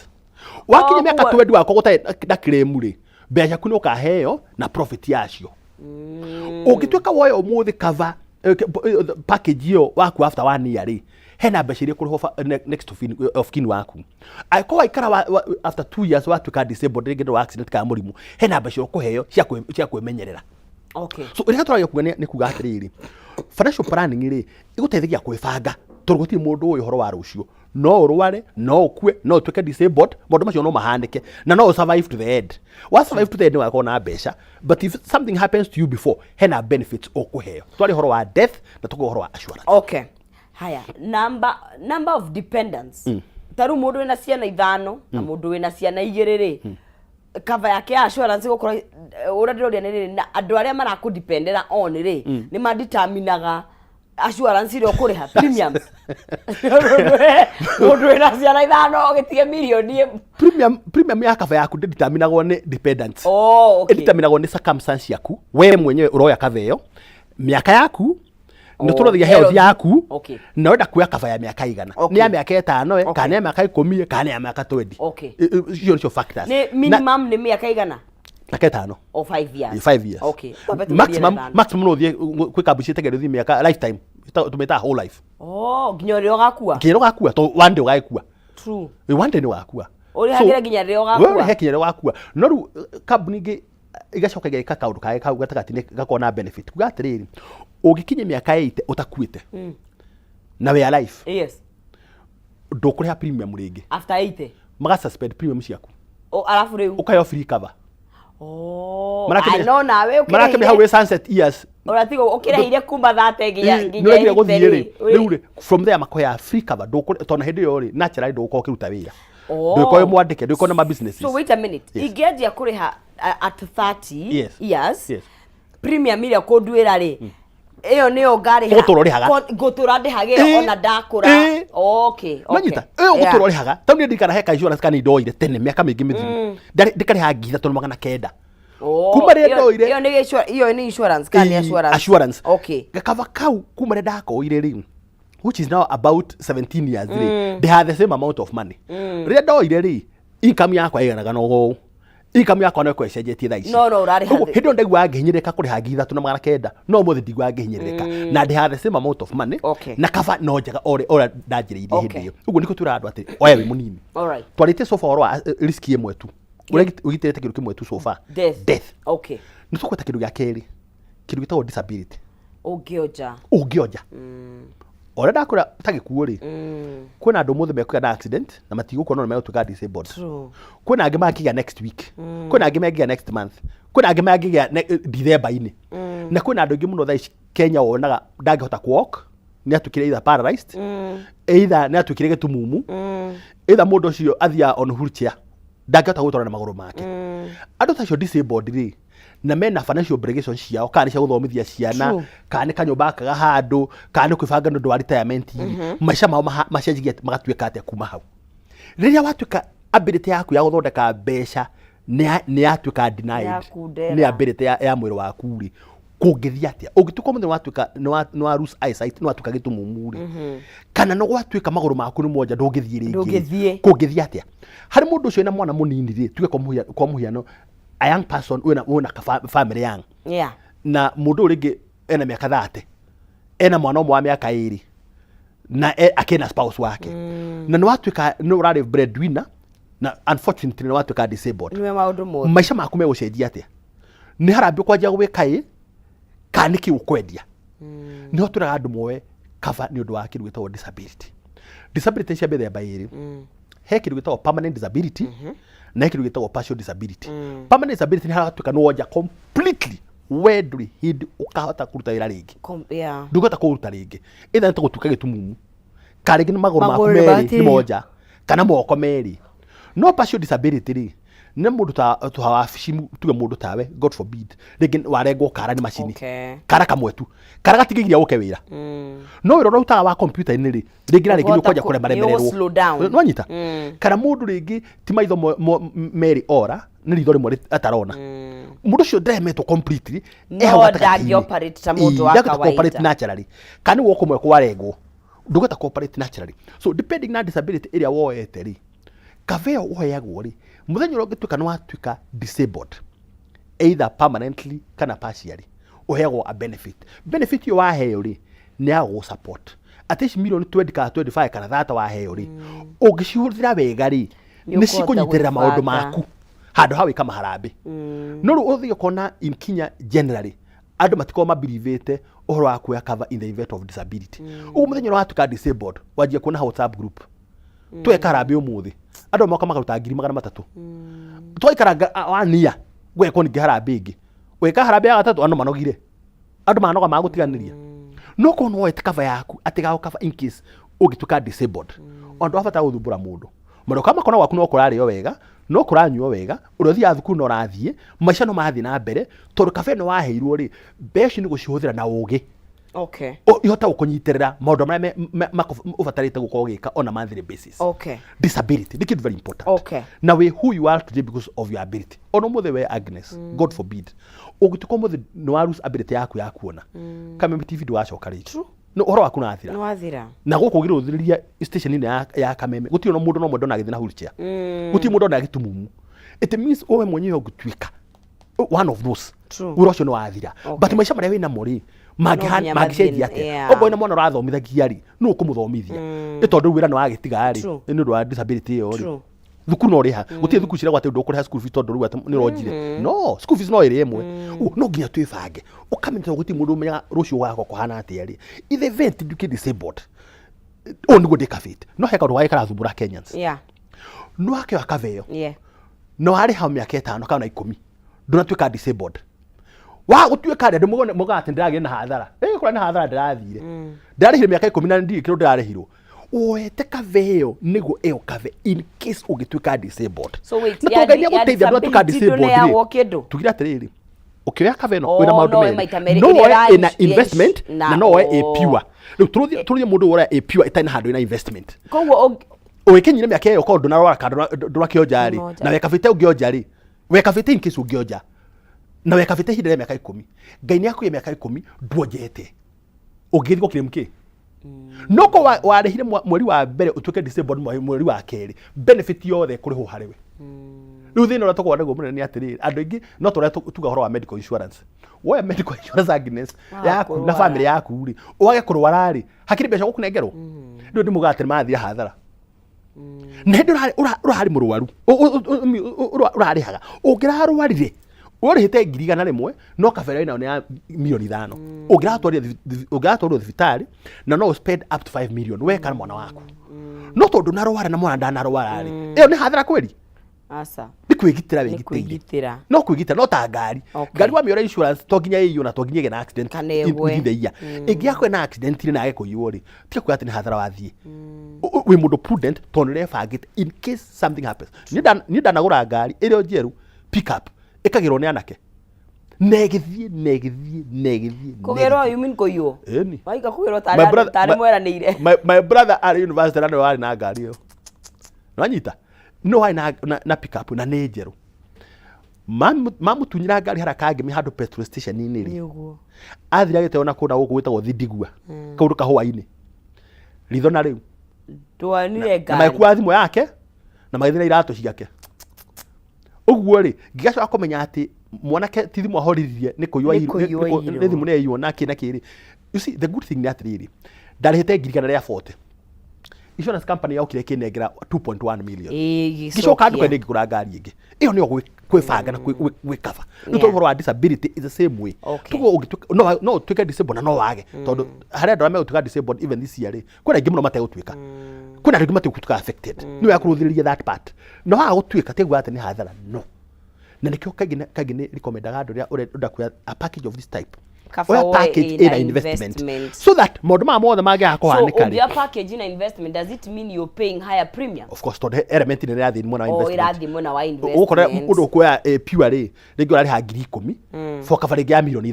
A: Wakinya
B: Oh,
A: mĩaka 20 wakwa gũtarĩ na claim rĩ, mbeca ciaku nĩ ũkaheo na profit yacio. Ũngĩtuĩka woya ũmũthĩ cover package ĩyo waku after one year rĩ, hena mbeca iria ũkũrĩhwo next of kin waku. Angĩkorwo waikara after 2 years watuĩka disabled rĩngĩ nĩ wa accident kana mũrimũ, hena mbeca ũkũheo cia kwĩmenyerera. So ũrĩa tũragia kuga nĩ kuga atĩrĩrĩ, financial planning rĩ, ĩgũteithagia kwĩbanga, tondũ gũtirĩ mũndũ ũĩ ũhoro wa rũciũ. No ũrware, no ũkue, no ũtuĩke disabled, maũndũ macio no mahanĩke, na no ũsurvive to the end. Wa survive to the end, nĩ wakorwo na mbeca, but if something happens to you before, hena benefits ũkũheo. Twarĩ ũhoro wa death na tũkauga ũhoro wa assurance.
B: Okay, haya, number of dependents. Ta rĩu mũndũ wĩna ciana ithano na mũndũ wĩna ciana igĩrĩ rĩ, cover yake ya assurance gũkorwo ũrĩa ndĩroria nĩ rĩrĩ, na andũ arĩa marakũdependera on rĩ, nĩ madeterminaga assurance ĩrĩa ũkũrĩha premiums? Mũndũ wĩna ciana ithano ũgĩtige mirioni ĩmwe.
A: Premium ya cover yaku ndĩdeterminagwo nĩ dependents.
B: Oh, okay.
A: Ĩdeterminagwo nĩ circumstance ciaku we mwenyewe ũroya cover ĩyo, mĩaka yaku nĩ tũrothagia, health
B: health.
A: yaku, na ũrenda kuoya cover ya mĩaka igana, nĩ ya mĩaka 5, kana nĩ ya mĩaka 10, kana nĩ ya mĩaka 20. Icio nĩcio factors.
B: Nĩ minimum nĩ mĩaka igana?
A: Mĩaka 5.
B: O 5 years?
A: 5 years.
B: Kwambe tũthiĩ na
A: Maximum,
B: ithano.
A: maximum no ũthiĩ kwĩ kambuni ciĩtagĩrwo ũthiĩ mĩaka lifetime. Tũmĩtaga whole life.
B: Oh, nginya ũrĩa ũgakua.
A: Nginya ũgakua, to one day ũgagĩkua. One day nĩ ũgakua.
B: Ũrĩhagĩre nginya rĩrĩa ũgakua.
A: We ũrĩhe nginya rĩrĩa ũgakua. No rĩu kambuni ingĩ igacoka igeka kaũndũ kangĩ kau gatagatĩ-inĩ gakorwo na benefit, kuga atĩrĩrĩ, ũngĩkinyia mĩaka 80 ũtakuĩte na we alive, ndũkũrĩha premium rĩngĩ.
B: After 80?
A: Maga suspend premium ciaku.
B: Oh, alafu rĩu
A: ũkaheo free cover.
B: Oh, ah, no nawe
A: Marakĩmenya hau
B: ũkĩrĩhire
A: wĩ sunset years.
B: Ũratiga ũkĩrĩhire kuma 30 nginya
A: nĩ ũregire gũthiĩ
B: 80
A: rĩ, rĩu rĩ, from there makoya free cover. Tondũ hĩndĩ ĩyo rĩ, naturally ndũgũkorwo ũkĩruta wĩra, ndũgũkorwo wĩ mwandĩke, ndũgũkorwo na ma businesses.
B: So wait a minute.
A: Yes.
B: Ingĩanjia kũrĩha at 30 years, premium ĩrĩa kũnduĩra rĩ, ĩyo nĩyo ngarĩha?
A: Ũgũtũra ũrĩhaga.
B: Ngũtũra ndĩhage ĩyo ona ndakũra?
A: Manyita ĩyo ũgũtũra ũrĩhaga. Tondũ niĩ ndirikana he ka insurance kana ndoire tene mĩaka mĩingĩ mĩthiru. Ndĩkarĩhaga 3900.
B: Oh,
A: Kuma rĩrĩa ndoire-
B: Ĩyo nĩ insurance kana nĩ assurance?
A: Assurance. Gakaba kau kuma rĩrĩa ndakoire rĩ, which is now about 17 years rĩ, they had the same amount of money. Rĩrĩa ndoire rĩ, income yakwa ĩiganaga no ũũ, income yakwa no ĩkorwo ĩcenjetie thaa ici.
B: No, ũrarĩha
A: Ũguo, hĩndĩ ĩyo ndaiguaga ngĩhinyĩrĩrĩka kũrĩha 3900, no ũmũthĩ ndiguaga ngĩhinyĩrĩrĩka na ndĩhaga the same amount of money. Na cover no njega o ũrĩa ndanjĩrĩirie hĩndĩ ĩyo. Ũguo nĩkĩo twĩraga andũ atĩ oya wĩ mũnini. Twarĩtie so far ũhoro wa risk ĩmwe tu, ũrĩa ũgitĩrĩte kĩndũ kĩmwe tu so far.
B: Death.
A: Death. Nĩ tũkweta kĩndũ gĩa kerĩ, kĩndũ gĩtagwo disability.
B: Ũngĩonja.
A: Ũngĩonja ũrĩa ndakwĩra ta gĩkuũ rĩ, kwĩna andũ ũmũthĩ mekũgĩa na accident na matigũkua, no nĩ megũtuĩka disabled. Kwĩna angĩ mangĩgĩa next week, kwĩna angĩ mangĩgĩa next month, kwĩna angĩ mangĩgĩa December-inĩ, na kwĩna andũ aingĩ mũno thaa ici Kenya wonaga ndangĩhota kũ walk, nĩ atuĩkire either paralyzed, either nĩ atuĩkire gĩtumumu, either mũndũ ũcio athiaga on wheelchair, ndangĩhota gwĩtwara na magũrũ make. Andũ ta acio disabled rĩ, na mena financial obligations ciao, kana nĩ cia gũthomithia ciana, kana nĩ kanyũmba gakaga handũ, kana nĩ kwĩbanga nĩ ũndũ wa retirement rĩ, maica mao macenjagia magatuĩka atĩa kuma hau? Rĩrĩa watuĩka ability yaku ya gũthondeka mbeca nĩ yatuĩka denied,
B: Yakundera.
A: nĩ ability ya mwĩrĩ waku rĩ, kũngĩthiĩ atĩa? Ũngĩtuĩka mũthenya watuĩka nĩ wa lose eyesight, nĩ watuĩka gĩtumumu rĩ, kana nĩ gwatuĩka magũrũ maku nĩ monja, ndũngĩthiĩ rĩngĩ rĩ,
B: Ndũngĩthiĩ.
A: Kũngĩthiĩ atĩa harĩ mũndũ ũcio wĩna mwana mũnini rĩ? Tuge kwa mũhiano a young person wĩna ka family young, na mũndũ ũyũ rĩngĩ ena mĩaka 30, ena mwana ũmwe wa mĩaka 2, na akĩna spouse wake, na nĩ watuĩka nĩ ũrarĩ breadwinner, na unfortunately nĩ watuĩka disabled.
B: Nĩwe maũndũ mothe.
A: Maica maku megũcenjia atĩa? Nĩ harambĩ kwanjia gwĩka ĩ, kana nĩ kĩ ũkwendia? Nĩho twĩraga andũ moe cover nĩ ũndũ wa kĩndũ gĩtagwo disability. Disability nĩ cia mĩthemba ĩrĩ. He kĩndũ gĩtagwo permanent disability na he kĩndũ gĩtagwo partial disability. Permanent disability nĩ haratuĩka nĩ wonja completely, we ndũrĩ hĩndĩ ũkahota kũruta wĩra rĩngĩ. Ndũngĩhota kũruta rĩngĩ, either nĩ ta gũtuĩka gĩtumumu, kana rĩngĩ nĩ magũrũ maku
B: Magũrũ
A: merĩ
B: matirĩ.
A: nĩ monja, Kana moko merĩ. No partial disability rĩ, nĩ mũndũ ta ta wabici, tuge mũndũ tawe, God forbid, rĩngĩ warengwo kara nĩ macini. Kara kamwe tu. Kara gatingĩgiria ũke wĩra. No wĩra ũrĩa ũrutaga wa kompiuta-inĩ rĩ, rĩngĩ na rĩngĩ nĩ ũkwanja kũremaremererwo.
B: Slow down.
A: Nĩwanyita? Kana mũndũ rĩngĩ ti maitho merĩ ora, nĩ ritho rĩmwe atarona. Mũndũ ũcio ndaremetwo completely.
B: No
A: E hau gatagatĩ-inĩ.
B: ndangĩ operate ta mũndũ
A: Ĩĩ,
B: wa
A: ndangĩhota cooperate
B: kawaida.
A: naturally. Kana nĩ guoko kũmwe kwarengwo, ndũngĩhota cooperate naturally. So depending na disability ĩrĩa woete rĩ, cover ĩyo ũheagwo rĩ, mũthenya ũrĩa ũngĩtuĩka nĩ watuĩka disabled, either permanently kana partially, ũheagwo a benefit. Benefit ĩyo waheo rĩ, nĩ ya gũgũ support. Atĩ ici mirioni 20 kana 25 kana 30 waheo rĩ, ũngĩcihũthĩra wega rĩ,
B: Nĩ
A: nĩ
B: ũkũhota
A: cikũnyitĩrĩra maũndũ
B: gwĩbanga.
A: maku handũ ha gwĩka maharambĩ. No rĩu ũthiĩ ũkona in Kenya generally, andũ matikoragwo mabelievĩte ũhoro wa kuoya cover in the event of disability. Ũguo mũthenya ũrĩa watuĩka disabled, wanjia kuona WhatsApp group. Tweka harambĩ ũmũthĩ, andũ moka makaruta 300,000. Twaikaranga one year, gwekwo ningĩ harambĩ ĩngĩ. Weka harambĩ ya gatatũ, andũ manogire. Andũ manoga magũtiganĩria. No korwo nĩ woete cover yaku, atĩ gagũ cover in case ũngĩtuĩka disabled. Ona ndũrabatara gũthumbũra mũndũ. Maroka makona gwaku no kũrarĩo wega, no kũranyuo wega, ũrĩa ũthiaga thukuru no ũrathiĩ, maica no marathiĩ na mbere, tondũ cover ĩno waheirwo rĩ, mbeca ici nĩ gũcihũthĩra na ũgĩ. Ihote gũkũnyitĩrĩra maũndũ marĩa ũbatarĩte gũkorwo ũgĩka on a monthly basis. Disability nĩ kĩndũ very important. Na wĩ who you are today because of your ability. Ona ũmũthĩ we Agnes, God forbid, ũngĩtuĩka ũmũthĩ nĩ wa lose ability yaku ya kuona, Kameme TV ndũgacoka rĩngĩ. No ũhoro waku nĩwathira.
B: Nĩwathira.
A: Na gũkũ ũgĩrũthĩrĩria station-inĩ ya Kameme, gũtirĩ ona mũndũ no ũmwe ndona agĩthiĩ na wheelchair. Gũtirĩ mũndũ ndona agĩtumumu. It means wewe mwenyewe ũngĩtuĩka one of those. Wĩra ũcio nĩwathira. But maica marĩa wĩnamo rĩ,
B: No nginya
A: mangĩcenjia
B: mathiĩ,
A: atĩa? Okorwo wĩna mwana ũrathomithagia rĩ, nũ ũkũmũthomithia? Nĩ tondũ rĩu wĩra nĩwagĩtiga rĩ, nĩ ũndũ wa disability ĩyo rĩ. Thukuru no ũrĩha. Gũtirĩ thukuru ciragwo atĩ ndũkũrĩha school fees tondũ rĩu atĩ nĩ ũronjire. No, school fees no ĩrĩ ĩmwe. Ũguo no nginya twĩbange. Ũkamenya tondũ gũtirĩ mũndũ ũmenyaga rũciũ gũgakorwo kũhana atĩa rĩ. In the event nduĩke disabled, ũũ nĩguo ndĩkabĩte. No he kaũndũ gangĩ karathumbũra Kenyans. Nĩ wakĩoya cover ĩyo. Na warĩha mĩaka 5 kana 10, ndũnatuĩka disabled. Wa gũtuĩka rĩ, andũ moigaga atĩ ndĩragĩire na hathara. Ĩ, kũrĩa nĩ hathara ndĩrathire. Ndarĩhire mĩaka 10 na ndirĩ kĩndũ ndĩrarĩhirwo. Woete cover ĩyo nĩguo ĩyo cover in case ũngĩtuĩka disabled.
B: So wait,
A: Na
B: ya
A: tondũ Ngai nĩegũteithia
B: ya
A: ndũnatuĩka
B: disability
A: disabled rĩ,
B: ndũneagwo kĩndũ?
A: Tugire atĩrĩrĩ, ũkĩoya cover ĩno
B: Oh,
A: wĩna maũndũ
B: no
A: merĩ.
B: maita merĩ,
A: No
B: ĩrĩa
A: woe
B: ĩra
A: ĩna investment na no woe ĩ pure. Rĩu tũrũthie mũndũ woya ĩ pure ĩtarĩ na handũ ĩna investment.
B: Koguo
A: Ũgĩkinyire mĩaka ĩyo korwo ndũnarwara kana ndũrakĩonja rĩ,
B: Ndũnonja.
A: na wekabĩte ũngĩonja rĩ, wekabĩte in case ũngĩonja, na wekabĩte ihinda rĩa mĩaka 10, Ngai nĩ akũhe mĩaka 10 nduonjete. Ũngĩthiĩ gũkĩrĩ kĩ? No ko warĩhire mweri wa mbere ũtuĩke disabled mweri wa kerĩ, benefit yothe ĩkũrĩhwo harĩ we. Rĩu thĩna ũrĩa tũkoragwo naguo mũnene nĩ atĩrĩrĩ, andũ aingĩ no tũrĩa tuga ũhoro wa medical insurance. Woya medical insurance Agnes, yaku na
B: kũrwara.
A: family yaku rĩ, wage kũrwara rĩ, hakĩrĩ mbeca ũkũnengerwo? Rĩu ndĩmugaga atĩ nĩmathire hathara. Na hĩndĩ ũrarĩ mũrwaru, ũrarĩhaga, ũngĩrarwarire, ũrĩhĩte 100,000, no kabere nayo nĩ ya 5 mirioni. Ũngĩratwarirwo thibitarĩ, na no spend up to 5 million, we kana mwana waku. No tondũ ndũnarwara na mwana ndanarwara rĩ, ĩyo nĩ hathara kweri?
B: Aca.
A: Nĩ kwĩgitĩra
B: Nĩ
A: wĩgitĩire.
B: kwĩgitĩra.
A: No kwĩgitĩra, no ta ngari. Ngari wamĩora insurance, to nginya ĩiywo na to nginya ĩgĩe na accident
B: Kana ĩgwe.
A: within the year. Ĩngĩakwa na accident rĩ na yage kũiywo rĩ, tiga kuga atĩ nĩ hathara wathiĩ. Wĩ mũndũ prudent tondũ nĩ ũrebangĩte in case something happens. Niĩ ndanagũra ngari ĩrĩ o njerũ, pick up, ĩkagĩrwo nĩ anake. Na ĩgĩthiĩ, na ĩgĩthiĩ, na ĩgĩthiĩ, na
B: Kũgĩrwo,
A: ĩgĩthiĩ.
B: you mean kũiywo?
A: Ĩni.
B: Waika kũgĩrwo
A: My brother-
B: tarĩ mweranĩire.
A: My brother arĩ university na nĩwe warĩ na ngari ĩyo. Nĩwanyita? No warĩ na pick up na nĩ njerũ. Mamũtunyĩra ngari harĩa Kangemi handũ petrol station-inĩ rĩ.
B: Nĩ ũguo.
A: Athire agĩteo na kũndũ gũkũ gwĩtagwo Thindigua. Kaũndũ kahũa-inĩ. Ritho na rĩu.
B: Ndwanire
A: Na
B: ngari.
A: magĩkua thimũ yake na magĩthiĩ na iratũ ciake. Ũguo rĩ, ngĩgacoka kũmenya atĩ mwanake ti thimũ ahoriririe nĩ kũiywo
B: Nĩ
A: aiyirwo,
B: kũiywo
A: nĩ
B: aiyirwo.
A: thimũ nĩ yaiywo na kĩ na kĩ rĩ. You see, the good thing nĩ atĩrĩrĩ, ndarĩhĩte 140,000. Insurance company yokire ĩkĩnengera 2.1 million.
B: Ĩĩ,
A: Ngĩcoka
B: ĩgĩcokia.
A: nduka ngĩgũra ngari ĩngĩ. Ĩyo nĩyo kwĩbanga na gwĩkaba. Rĩu tondũ ũhoro wa disability is the same way. Toguo ũngĩtuĩka, no ũtuĩke disabled na no wage. Tondũ harĩ andũ arĩa megũtuĩka disabled even this year rĩ, kwĩna aingĩ mũno mategũtuĩka. Kwĩna andũ aingĩ mategũtuĩka affected. Nĩ wega kũrũthĩrĩria that part. Na waga gũtuĩka ti kuga atĩ nĩ hathara, no. Na nĩkĩo kaingĩ na kaingĩ nĩ recommendaga andũ rĩrĩa ũrenda kuoya a package of this type.
B: Kaba
A: Oya
B: woe
A: package
B: ĩna
A: ĩna investment
B: investment.
A: so that maũndũ maya mothe mangĩaga
B: So
A: kũhanĩka rĩ
B: ũngĩoya package na investment, does it mean you're paying higher premium?
A: Of course, tondũ element nĩ ĩrathiĩ mwena wa
B: O
A: investment.
B: ĩrathiĩ mwena wa
A: Ũgũkora
B: investment.
A: ũndũ ũkuoya pure rĩ, rĩngĩ ũrarĩha 10,000 for cover rĩngĩ ya 5 mirioni.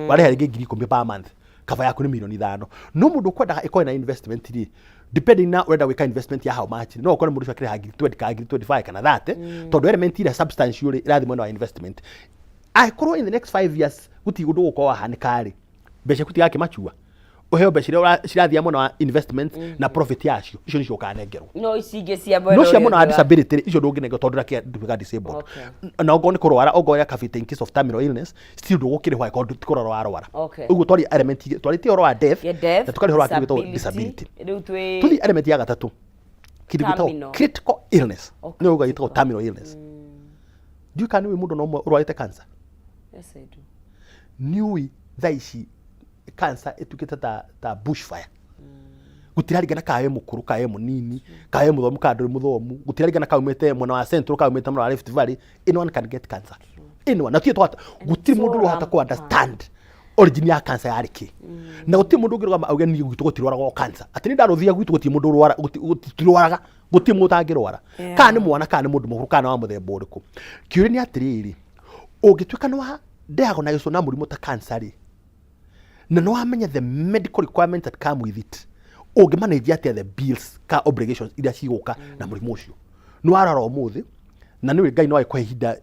A: Ũrarĩha rĩngĩ 10,000 per month, cover yaku nĩ 5 mirioni. No mũndũ ũkwendaga ĩkorwo na investment rĩ, depending na ũrenda gwĩka investment ya how much, no ũkore mũndũ ũcio akĩrĩha ngiri 20 kana ngiri 25 kana 30, tondũ element ĩrĩa substantial rĩ, ĩrathiĩ mwena wa investment. Angĩkorwo in the next 5 years gũtirĩ ũndũ ũgũkorwo wahanĩka rĩ, mbeca ciaku itigakĩmachua, ũheo mbeca iria cirathiĩ mwena wa investment na profit yacio, icio nicio ũkanengerwo.
B: No ici ingĩ cia mwena
A: No cia
B: ũrĩa
A: mwena wa
B: ũngĩ
A: disability rĩ, icio ndũngĩnengerwo tondũ ndũrakĩtuĩka disabled. Na okorwo nĩ kũrwara, okorwo ya kabĩte in case of terminal illness, still ndũgũkĩrĩhwo angĩkorwo ti kũrwara warwara. Ũguo twaria element igĩrĩ, twarĩtie ũhoro wa death
B: Ya death,
A: na tũkaria ũhoro wa kĩndũ gĩtagwo disability.
B: Rĩu twĩ
A: Tũthiĩ element ya gatatũ, kĩndũ gĩtagwo
B: Terminal.
A: critical illness. Nĩyo ũguo gĩtagwo
B: Critical.
A: terminal illness. Ndiũĩ kana nĩ ũĩ mũndũ no ũmwe ũrwarĩte cancer.
B: Yes, I do.
A: Nĩ ũĩ thaa ici cancer ĩtuĩkĩte ta bush fire. Gũtiraringana kana wĩ mũkũrũ kana wĩ mũnini, kana wĩ mũthomu kana ndũrĩ mũthomu, gũtiraringana kana umĩte mwena wa Central kana umĩte mwena wa Rift Valley, anyone can get cancer, anyone. Na twahota gũtirĩ
B: so
A: mũndũ ũrahota kũ
B: rampant.
A: understand origin ya cancer yarĩ kĩ, na gũtirĩ mũndũ ũngĩrũgama auge niĩ gwitũ gũtirwaragwo cancer, atĩ nĩ ndarũthia gwitũ gũtirĩ mũndũ ũrwara, gũtirwaraga, gũtirĩ mũndũ ũtangĩrwara, kana nĩ mwana kana nĩ mũndũ mũkũrũ kana wa mũthemba ũrĩkũ. Kĩũria nĩ atĩrĩrĩ, ũngĩtuĩka nĩ wa diagnosed na mũrimũ ta cancer rĩ, na nĩ wamenya the medical requirements that come with it, ũngĩ manage atĩa the bills ka obligations iria cigũka na mũrimũ ũcio? Nĩ warora ũmũthĩ na nĩ Ngai no agĩkũhe ihinda,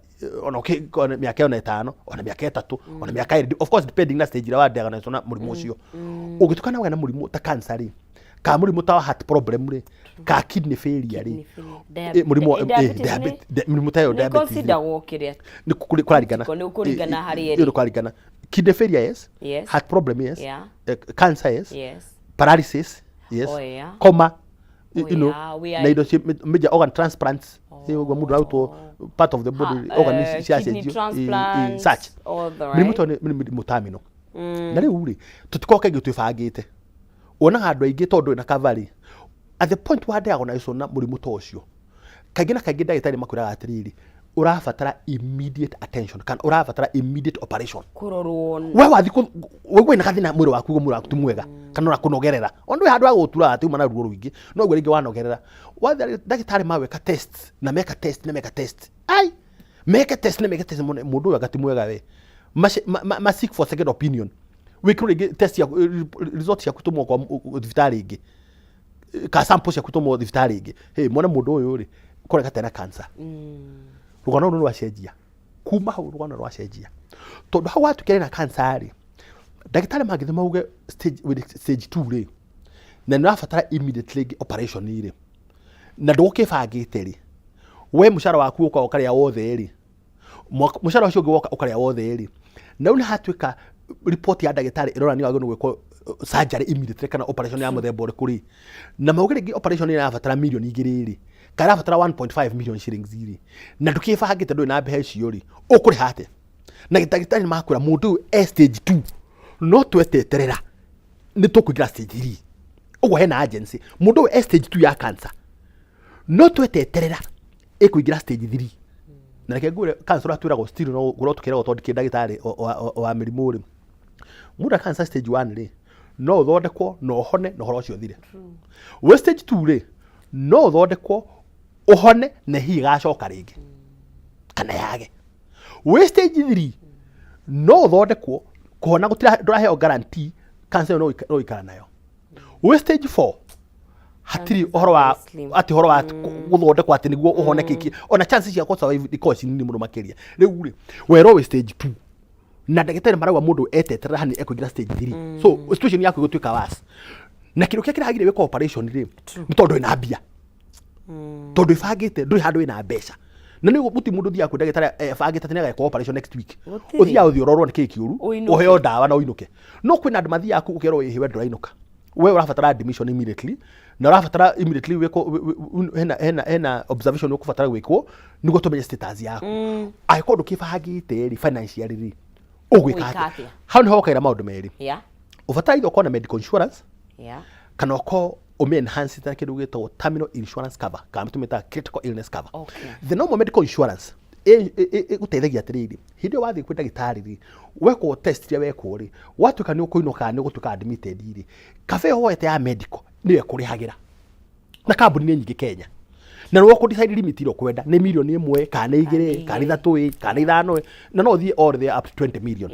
A: ona ona mĩaka ona 5, ona mĩaka 3, ona mĩaka 2, of course depending na stage ĩrĩa wa diagnosed na mũrimũ ũcio. Ũngĩtuĩka na wagĩa na mũrimũ ta cancer rĩ, kana mũrimũ ta wa heart problem rĩ, kana kidney failure rĩ,
B: Kidney failure.
A: Mũrimũ wa
B: Diabetes
A: mũrimũ ta ĩyo
B: nĩ
A: diabetes rĩ,
B: consideragwo kĩrĩa
A: nĩ kũraringana.
B: Nĩ kũringana harĩ
A: Ĩyo
B: ĩrĩ.
A: nĩ kũraringana. Kidney failure, yes. Heart problem, yes. Cancer, yes. Paralysis, yes. Coma,
B: Oh, yeah,
A: na indo major organ transplants. Ũguo mũndũ arutwo part of the body, organ
B: kidney
A: ciacenjio,
B: transplants,
A: such
B: all the
A: mĩrimũ
B: right.
A: tondũ nĩ mĩrimũ terminal. Na rĩu rĩ, tũtikorwo kaingĩ twĩbangĩte. Wonaga andũ aingĩ tondũ ndũrĩ na cover, at the point wa diagnosis na mũrimũ ta ũcio, kaingĩ na kaingĩ ndagĩtarĩ makwĩraga atĩrĩrĩ, ũrabatara immediate attention kana ũrabatara immediate operation.
B: Kũrorwo.
A: We wathi waigua wĩna gathĩna mwĩrĩ waku, ũguo mwĩrĩ waku ti mwega kana ũrakũnogerera, ona ndũrĩ handũ ha gũtura atĩ uma na ruo rũingĩ, no ũguo rĩngĩ wanogerera, wathiĩ ndagĩtarĩ magwĩka test na meka test na meka test, ai meke test na meke test, mone mũndũ ũyũ anga ti mwega, we ma seek for second opinion, wĩkĩrwo rĩngĩ test yaku, result ciaku tũmwo kwa thibitarĩ ĩngĩ, ka sample ciaku tũmwo thibitarĩ ĩngĩ, hey, mone mũndũ ũyũ rĩ kũreka tena cancer. Rũgano rũu rwacenjia kuma hau, rũgano rwacenjia tondũ hau watuĩkire na cancer rĩ, ndagĩtarĩ mangĩthiĩ mauge stage, with stage 2 rĩ, na nĩ ũrabatara immediately operation rĩ, na ndũgũkĩbangĩte rĩ, we mũcara waku ũka ũkarĩa wothe rĩ, mũcara ũcio ũngĩ woka ũkarĩa wothe rĩ, na rĩu nĩ hatuĩka report ya ndagĩtarĩ ĩronania wagĩrĩirwo nĩ gwĩkwo surgery immediately kana operation ya mũthemba ũrĩkũ rĩ, na mauge rĩngĩ operation ĩrabatara 2 mirioni rĩ, kana ĩrabatara 1.5 million shillings rĩ, na ndũkĩbangĩte, ndũrĩ na mbeca icio rĩ, ũkũrĩha atĩa? Na ndagĩtarĩ nĩ makwĩra mũndũ ũyũ e stage 2, no tweteterera nĩ tũkũingĩra stage 3. Ũguo hena agency, mũndũ ũyũ e stage 2 ya cancer, no tweteterera ĩkũingĩra stage 3. Na reke ngwĩre, cancer ũrĩa twĩragwo, still no gũkorwo tũkĩragwo tondũ ndikĩrĩ ndagĩtarĩ wa mĩrimũ rĩ, mũndũ cancer stage 1 rĩ, no ũthondekwo na ũhone na ũhoro ũcio ũthire. Wĩ stage 2 rĩ, no ũthondekwo ũhone na hihi ĩgacoka rĩngĩ kana yage. Wĩ stage 3, no ũthondekwo, kũhona gũtira, ndũraheo guarantee, cancer ĩyo no ũikara nayo. Wĩ stage 4, hatirĩ ũhoro wa
B: Slim.
A: atĩ ũhoro wa gũthondekwo atĩ nĩguo ũhone kĩkĩ, ona chances cia kũ survive ikoragwo ci nini mũno makĩria. Rĩu rĩ, werwo wĩ stage 2 na ndagĩtarĩ marauga mũndũ eteterera hani ekũingĩra stage 3, so situation yaku ĩgũtuĩka worse, na kĩndũ kĩrĩa kĩragire wĩkwo operation rĩ, nĩ tondũ wĩna mbia, tondũ ĩbangĩte ndũrĩ handũ wĩna mbeca, na nĩ gũtirĩ mũndũ ũthiaga kwĩ ndagĩtarĩ ebangĩte atĩ nĩagekwo operation next week.
B: Gũtirĩ.
A: Ũthiaga ũthiĩ ũrorwo nĩ kĩĩ kĩũru,
B: Ũinũke.
A: Ũheo ndawa na ũinũke. No kwĩna andũ mathiaga kũu ũkerwo ĩhĩ, we ndũrainũka, we ũrabatara admission immediately, na ũrabatara immediately wĩkwo hena observation ũkũbatara gwĩkwo nĩguo tũmenye status yaku. Angĩkorwo ndũkĩbangĩte rĩ, financially rĩ, ũgwĩka
B: Ũgwĩka
A: atĩa?
B: atĩa?
A: Hau nĩho hokagira maũndũ merĩ. Ũbataire ũkorwo na medical insurance kana ũkorwo ũmĩ enhance na kĩndũ gĩtagwo terminal insurance cover kana tũmĩtaga critical illness cover. The normal medical insurance Ĩgũteithagia atĩrĩrĩ, hĩndĩ ĩyo wathiĩ kwĩ ndagĩtarĩ rĩ, wekwo test iria wekwo rĩ, watuĩka nĩ ũkũinũka kana nĩ ũgũtuĩka admitted rĩ, cover ĩyo woete ya medical nĩyo ĩkũrĩhagĩra. Na kambuni nĩ nyingĩ Kenya, na nĩwe ũkũ decide limit ĩrĩa ũkwenda, nĩ mirioni 1 kana nĩ 2, kana nĩ 3 ĩ, kana nĩ 5 ĩ, na no ũthiĩ all the way up to 20 million.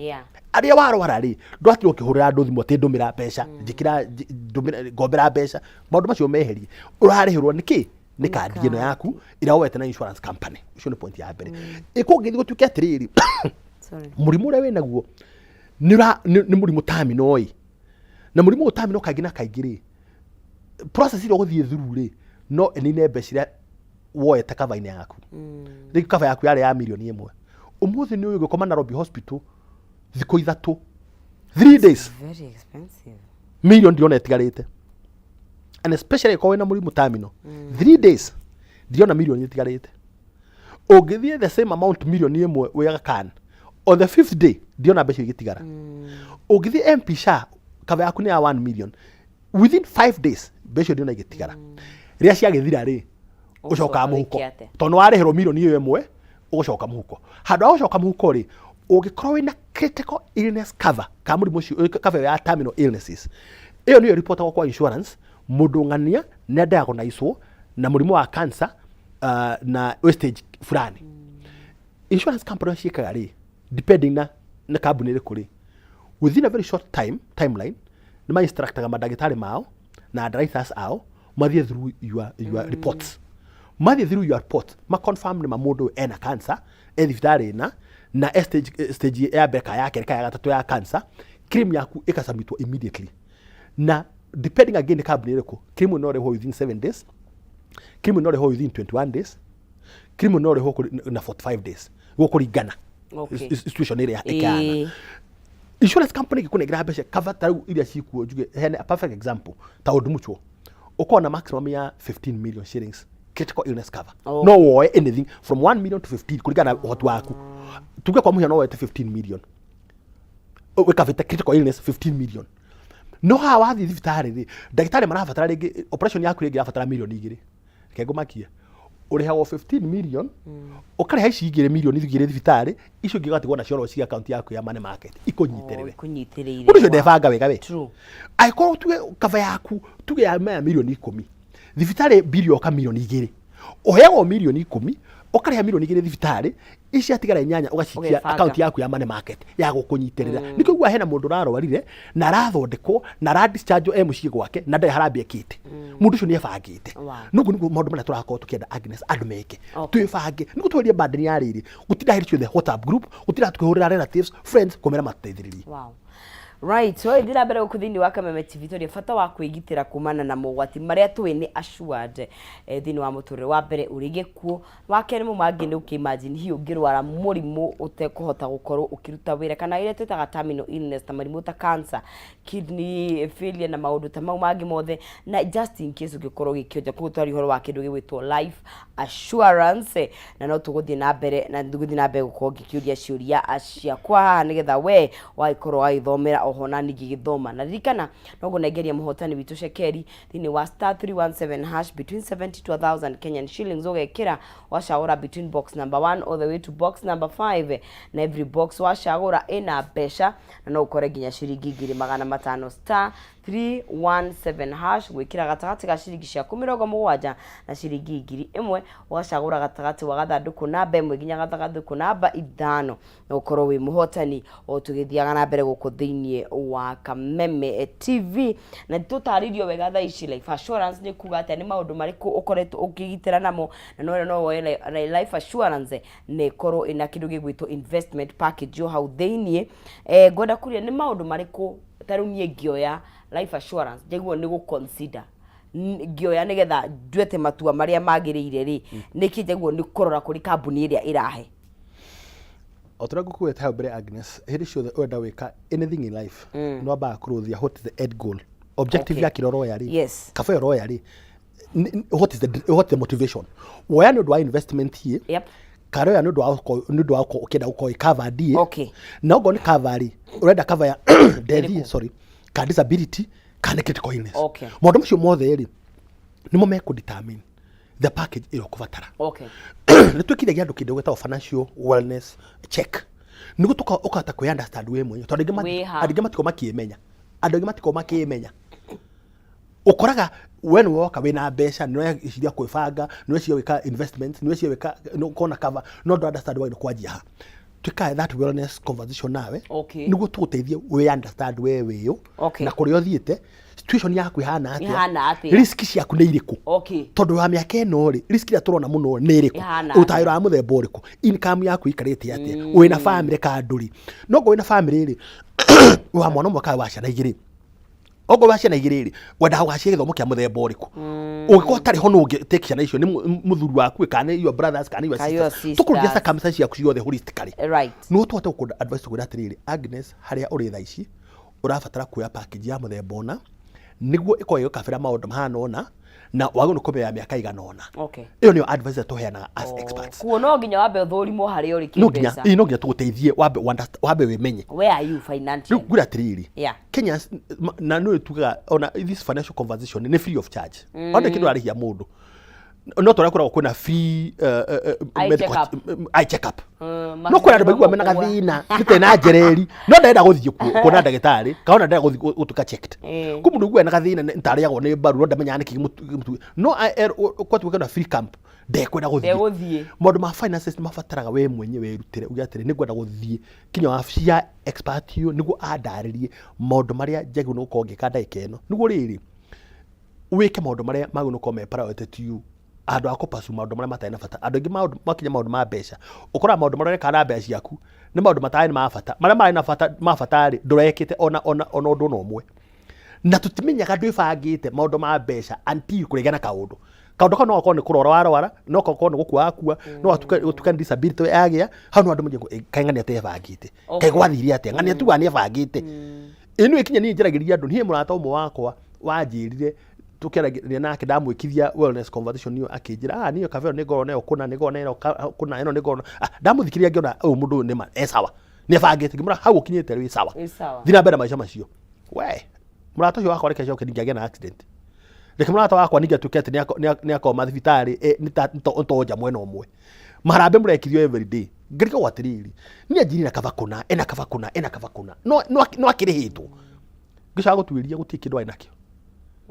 A: Arĩa warwara rĩ, ndwatirwo ũkĩhũrĩra andũ thimũ atĩ ndũmĩra mbeca, njĩkĩra, ndũmĩra, ngombera mbeca. Maũndũ macio meherie. Ũrarĩhĩrwo nĩ kĩ? Nĩ kandi ĩno yaku ĩrĩa woete na insurance company. Ũcio nĩ point ya mbere. Ĩkũngĩthiĩ gũtuĩke atĩrĩrĩ, mũrimũ ũrĩa wĩnaguo nĩ mũrimũ terminal ĩ, na mũrimũ ũyũ terminal kaingĩ na kaingĩ rĩ, process ĩrĩa ũgũthiĩ through rĩ, no ĩnine mbeca iria woete cover-inĩ yaku. Rĩngĩ cover yaku yarĩ ya mirioni 1, ũmũthĩ nĩ ũyũ ũgĩkoma Nairobi Hospital thikũ 3, 3 days,
B: Very expensive.
A: Mirioni ndĩrona ĩtigarĩte, and especially ĩkorwo wĩna mũrimũ terminal, 3 days ndĩrona mirioni ĩtigarĩte. Ũngĩthiĩ the same amount, mirioni 1, wĩ Aga Khan, on the fifth day ndĩrona mbeca igĩtigara. Ũngĩthiĩ MP Shah, cover yaku nĩ ya 1 million, within 5 days mbeca ndĩrona igĩtigara. Rĩrĩa ciagĩthira rĩ, ũcokaga mũhuko.
B: Wĩke atĩa?
A: Tondũ nĩ warĩhĩrwo mirioni ĩyo 1, ũgũcoka mũhuko. Handũ ha gũcoka mũhuko rĩ, ũngĩkorwo wĩna critical illness cover kana mũrimũ ũcio, cover ĩyo ya terminal illnesses, ĩyo nĩyo ĩripotagwo kwa insurance, mũndũ ng'ania nĩ adiagnosewo na mũrimũ wa cancer na wĩ stage fulani. Insurance company ciĩkaga rĩ, depending na kambuni ĩrĩkũ rĩ, within a very short time timeline nĩ ma instructaga mandagĩtarĩ mao na underwriters ao mathiĩ through your reports, mathiĩ through your report, ma confirm nĩ ma mũndũ ũyũ ena cancer, e thibitarĩ ĩna na e stage ya mbere kana ya kerĩ kana ya gatatũ ya cancer. Claim yaku ĩkasubmitwo immediately, na depending again nĩ kambuni ĩrĩkũ, claim no ĩrĩhwo within 7 days, claim no ĩrĩhwo within 21 days, claim no ĩrĩhwo na 45 days, gũkũringana situation ĩrĩa ĩkĩhana. Insurance company ĩngĩkũnengera mbeca cover ta rĩu iria cikuo, njuge hene a perfect example ta Old Mutual, ũkorwo na maximum ya 15 million shillings critical illness cover. No woe anything from 1 million to 15 kũringana na ũhoti waku. Tuge kwa mũhiano woete 15 million, wĩkabĩte critical illness 15 million, no haha wathiĩ thibitarĩ rĩ, ndagĩtarĩ marabatara rĩngĩ operation yaku rĩngĩ irabatara mirioni 2. Reke ngũmakie, ũrĩhagwo 15 million, ũkarĩha ici igĩrĩ, mirioni 2 thibitarĩ, icio ingĩ ũgatigwo nacio oro ci account yaku ya money market ikũnyitĩrĩre.
B: Kũnyitĩrĩire.
A: Mũndũ ũcio ndebanga wega we. Angĩkorwo tuge cover yaku tuge ya maya mirioni 10, thibitarĩ mbiri yoka mirioni 2, ũheagwo mirioni 10, ũkarĩha mirioni 2 thibitarĩ, ici atigara 8 ũgacikia
B: Ũgebanga.
A: Account yaku ya money market ya gũkũnyitĩrĩra. Nĩkĩo ũiguaga hena mũndũ ũrarwarire na arathondekwo na aradischarge e mũciĩ gwake na ndarĩ harambĩ ekĩte. Mũndũ ũcio nĩ ebangĩte. Noguo nĩguo maũndũ marĩa tũrakorwo tũkĩenda, Agnes, andũ meke. Twĩbange nĩguo twerie burden ya rĩrĩ, gũtinda hĩndĩ ciothe WhatsApp group, gũtinda tukĩhũrĩra relatives, friends, kũmera matũteithĩrĩrie.
B: Wow. Right, so ĩthiĩ na mbere gũkũ thĩinĩ wa Kameme TV, twaria bata wa kwĩgitĩra kumana na mogwati marĩa tũĩ nĩ assured thĩinĩ wa mũtũrĩre. Wa mbere ũrĩ gĩkuũ, wa kerĩ mo mangĩ nĩ ũkĩ-imagine hihi ũngĩrwara mũrimũ ũtekũhota gũkorwo ũkĩruta wĩra kana ĩrĩa twĩtaga terminal illness, ta mũrimũ ta cancer, kidney failure na maũndũ ta mau mangĩ mothe, na just in case ũngĩkorwo ũgĩkĩonja. Koguo twaria ũhoro wa kĩndũ gĩgwĩtwo life assurance, na no tũgũthiĩ na mbere na tũgũthiĩ na mbere gũkorwo ngĩkĩũria ciũria ciakwa haha nĩgetha we wagĩkorwo wagĩthomera oho na niĩ ngĩgĩthoma. Na ririkana no ngũnengeria mũhotani witũ cekeri thĩinĩ wa *317# between 70 to 1000 Kenyan shillings, ũgekĩra wacagũra between box number 1 all the way to box number 5, na every box wacagũra ĩna mbeca na no ũkore nginya ciringi 1500. *317# gwĩkĩra gatagatĩ ga ciringi ciaku 70 na ciringi 1000, ũgacagũra gatagatĩ wa gathandũkũ namba 1 nginya gathandũkũ namba 5, na ũkorwo wĩ mũhotani o tũgĩthiaga na mbere gũkũ thĩinĩ wa Kameme TV. Na tũtarĩirio wega thaa ici life assurance nĩ kuga atĩa, nĩ maũndũ marĩkũ ũkoretwo ũkĩgitĩra namo, na no woe life assurance na ĩkorwo ĩna kĩndũ gĩgwĩtwo investment package o hau thĩinĩ. Ngwenda kũria nĩ maũndũ marĩkũ ta rĩu niĩ ngĩoya life assurance njagĩrĩirwo nĩ gũ consider ngĩoya nĩgetha nduĩte matua marĩa magĩrĩire rĩ, nĩkĩ njagĩrĩirwo nĩ kũrora kũrĩ kambuni ĩrĩa ĩrahe?
A: O ta ũrĩa ngũkuĩte hau mbere, Agnes, hĩndĩ ciothe ũrenda gwĩka anything in life, nĩ wambaga kũrũthia what is the end goal, objective ya kĩrĩa ũroya rĩ, kaba ĩyo ũroya rĩ, what is the motivation? Woya nĩ ũndũ wa investment ĩ, kana ũroya nĩ ũndũ wa gũkorwo ũkĩenda gũkorwo ĩ covered ĩ? Na okorwo nĩ cover rĩ, ũrenda cover ya death ĩ,
B: Ĩrĩkũ?
A: Sorry, kana disability, kana nĩ critical illness? Maũndũ macio mothe rĩ, nĩmo mekũ determine the package ĩrĩa ũkũbatara. Nĩ twĩkithagia andũ kĩndũ gĩtagwo financial wellness check, nĩguo ũkahota kwĩ understand we mwenyewe, tondũ andũ aingĩ
B: Wĩha.
A: andũ aingĩ matikoragwo makĩmenya, andũ aingĩ matikoragwo makĩmenya. Ũkoraga we nĩ woka wĩna mbeca, nĩ ũreciria kwĩbanga, nĩ ũreciria gwĩka investment, nĩ ũreciria gwĩka nĩ ũkorwo na cover, no ndũ understand wagĩrĩirwo kwanjia ha. Twĩkaga that wellness conversation nawe nĩguo tũgũteithie wĩ understand we wĩũ na kũrĩa ũthiĩte, situation yaku ĩhana atĩa,
B: Ĩhana atĩa.
A: Risk ciaku nĩ irĩkũ, tondũ wa mĩaka ĩno rĩ, risk ĩrĩa tũrona mũno nĩ ĩrĩkũ,
B: Ĩhana
A: ũrutaga wĩra wa mũthemba ũrĩkũ, income yaku ĩikarĩte atĩa, wĩna family kana ndũrĩ. No ngorwo wĩna family rĩ, wa mwana ũmwe kana wa ciana igĩrĩ, okorwo wa ciana igĩrĩ rĩ, wendaga gũgacihe gĩthomo kĩa mũthemba ũrĩkũ? Ũngĩkorwo ũtarĩ ho, nũ ũngĩ take ciana icio? Nĩ mũthuri waku, kana nĩ your brothers, kana nĩ your
B: Kana your
A: sisters? Tũkũrũria
B: sisters.
A: circumstances ciaku ciothe holistically nĩguo tũhote gũkũ advice, tũkwĩra atĩrĩrĩ, Agnes, harĩa ũrĩ thaa ici ũrabatara kuoya package ya mũthemba ũna nĩguo ĩkorwo ĩgĩkabĩra maũndũ mahana ũna, na wagĩrĩirwo nĩ kũmĩoya mĩaka igana ũna. Ĩyo nĩyo advice ĩrĩa tũheanaga as experts.
B: Kuo no nginya wambe ũthũrimwo harĩa ũrĩ
A: No nginya
B: kĩmbeca.
A: Ĩĩ, no nginya tũgũteithie wambe wambe wĩmenye.
B: Where are you
A: Rĩu
B: financially?
A: ngwĩra atĩrĩrĩ, Kenyans na nĩ tugaga ona this financial conversation nĩ free of charge. Ona kĩndũ ararĩhia mũndũ, no tũrĩa kũragwo kwĩna free
B: Eye
A: medical
B: check-up.
A: Eye check up. No kwĩna andũ maigua mena gathĩna nĩte na njereri, no ndarenda gũthiĩ kuona ndagĩtarĩ, kana ona ndarenda gũthiĩ gũtuĩka checked. Kwĩ mũndũ ũiguaga na gathĩna nĩtarĩagwo nĩ mbaru, no ndamenyaga nĩkĩ no gwatuĩka na free camp, ndekwenda gũthiĩ.
B: Ndegũthiĩ.
A: Maũndũ ma finances nĩ mabataraga we mwenyewe wĩrutĩre, uge atĩrĩ, nĩ ngwenda gũthiĩ kinya wabici ya expert ũyũ nĩguo andarĩrie maũndũ marĩa njagĩrĩirwo nĩ gũkorwo ngĩka ndagĩka ĩno, nĩguo rĩrĩ wĩke maũndũ marĩa magĩrĩirwo nĩ gũkorwo me priority to you, handũ ha kũpursue maũndũ marĩa matarĩ na bata. Andũ aingĩ maũndũ makinya maũndũ ma mbeca, ũkoraga maũndũ marĩa ũreka na mbeca ciaku nĩ maũndũ matarĩ ma bata. Marĩa marĩ na bata, ma bata rĩ, ndũrekĩte ona ũndũ ona ũmwe, na tũtimenyaga ndwĩbangĩte maũndũ ma mbeca until kũrĩgĩa na kaũndũ. Kaũndũ kau no gakorwo nĩ kũrwara warwara, no gakorwo nĩ gũkua wakua, no gatuĩke gũtuĩke nĩ disability yagĩa hau, no andũ menye kaĩ ng'ania atebangĩte, kaĩ gwathire atĩa, ng'ania tugaga nĩ ebangĩte. Ĩĩ, nĩ ĩkinya niĩ njaragĩria andũ. Niĩ mũrata ũmwe wakwa wanjĩrire, tũkĩaranĩria nake, ndamwĩkithia wellness conversation ĩyo, akĩnjĩra, "Ah, niĩ kabeo nĩ ngorwo nayo kũna, nĩ ngorwo nayo kũna, ĩno nĩ ngorwo." Ah, ndamũthikĩrĩria ngĩona ũyũ mũndũ ũyũ nĩma e sawa, nĩ ebangĩte. Ngĩmwĩra, "Hau ũkinyĩte wĩ sawa."
B: Wĩ sawa.
A: Thiĩ na mbere na maica macio. We mũrata ũcio wakwa, reke acoke ningĩ agĩe na accident, reke mũrata wakwa ningĩ atuĩke atĩ nĩ akoma thibitarĩ, nĩ ta nĩ tonja mwena ũmwe, maharambĩ mũrekithio every day. Ngarigagwo atĩrĩrĩ, niĩ anjirire na kaba kũna, ena kaba kũna, ena kaba kũna, no akĩrĩhĩtwo. Ngĩcoka gũtuĩria, gũtirĩ kĩndũ arĩ nakĩo.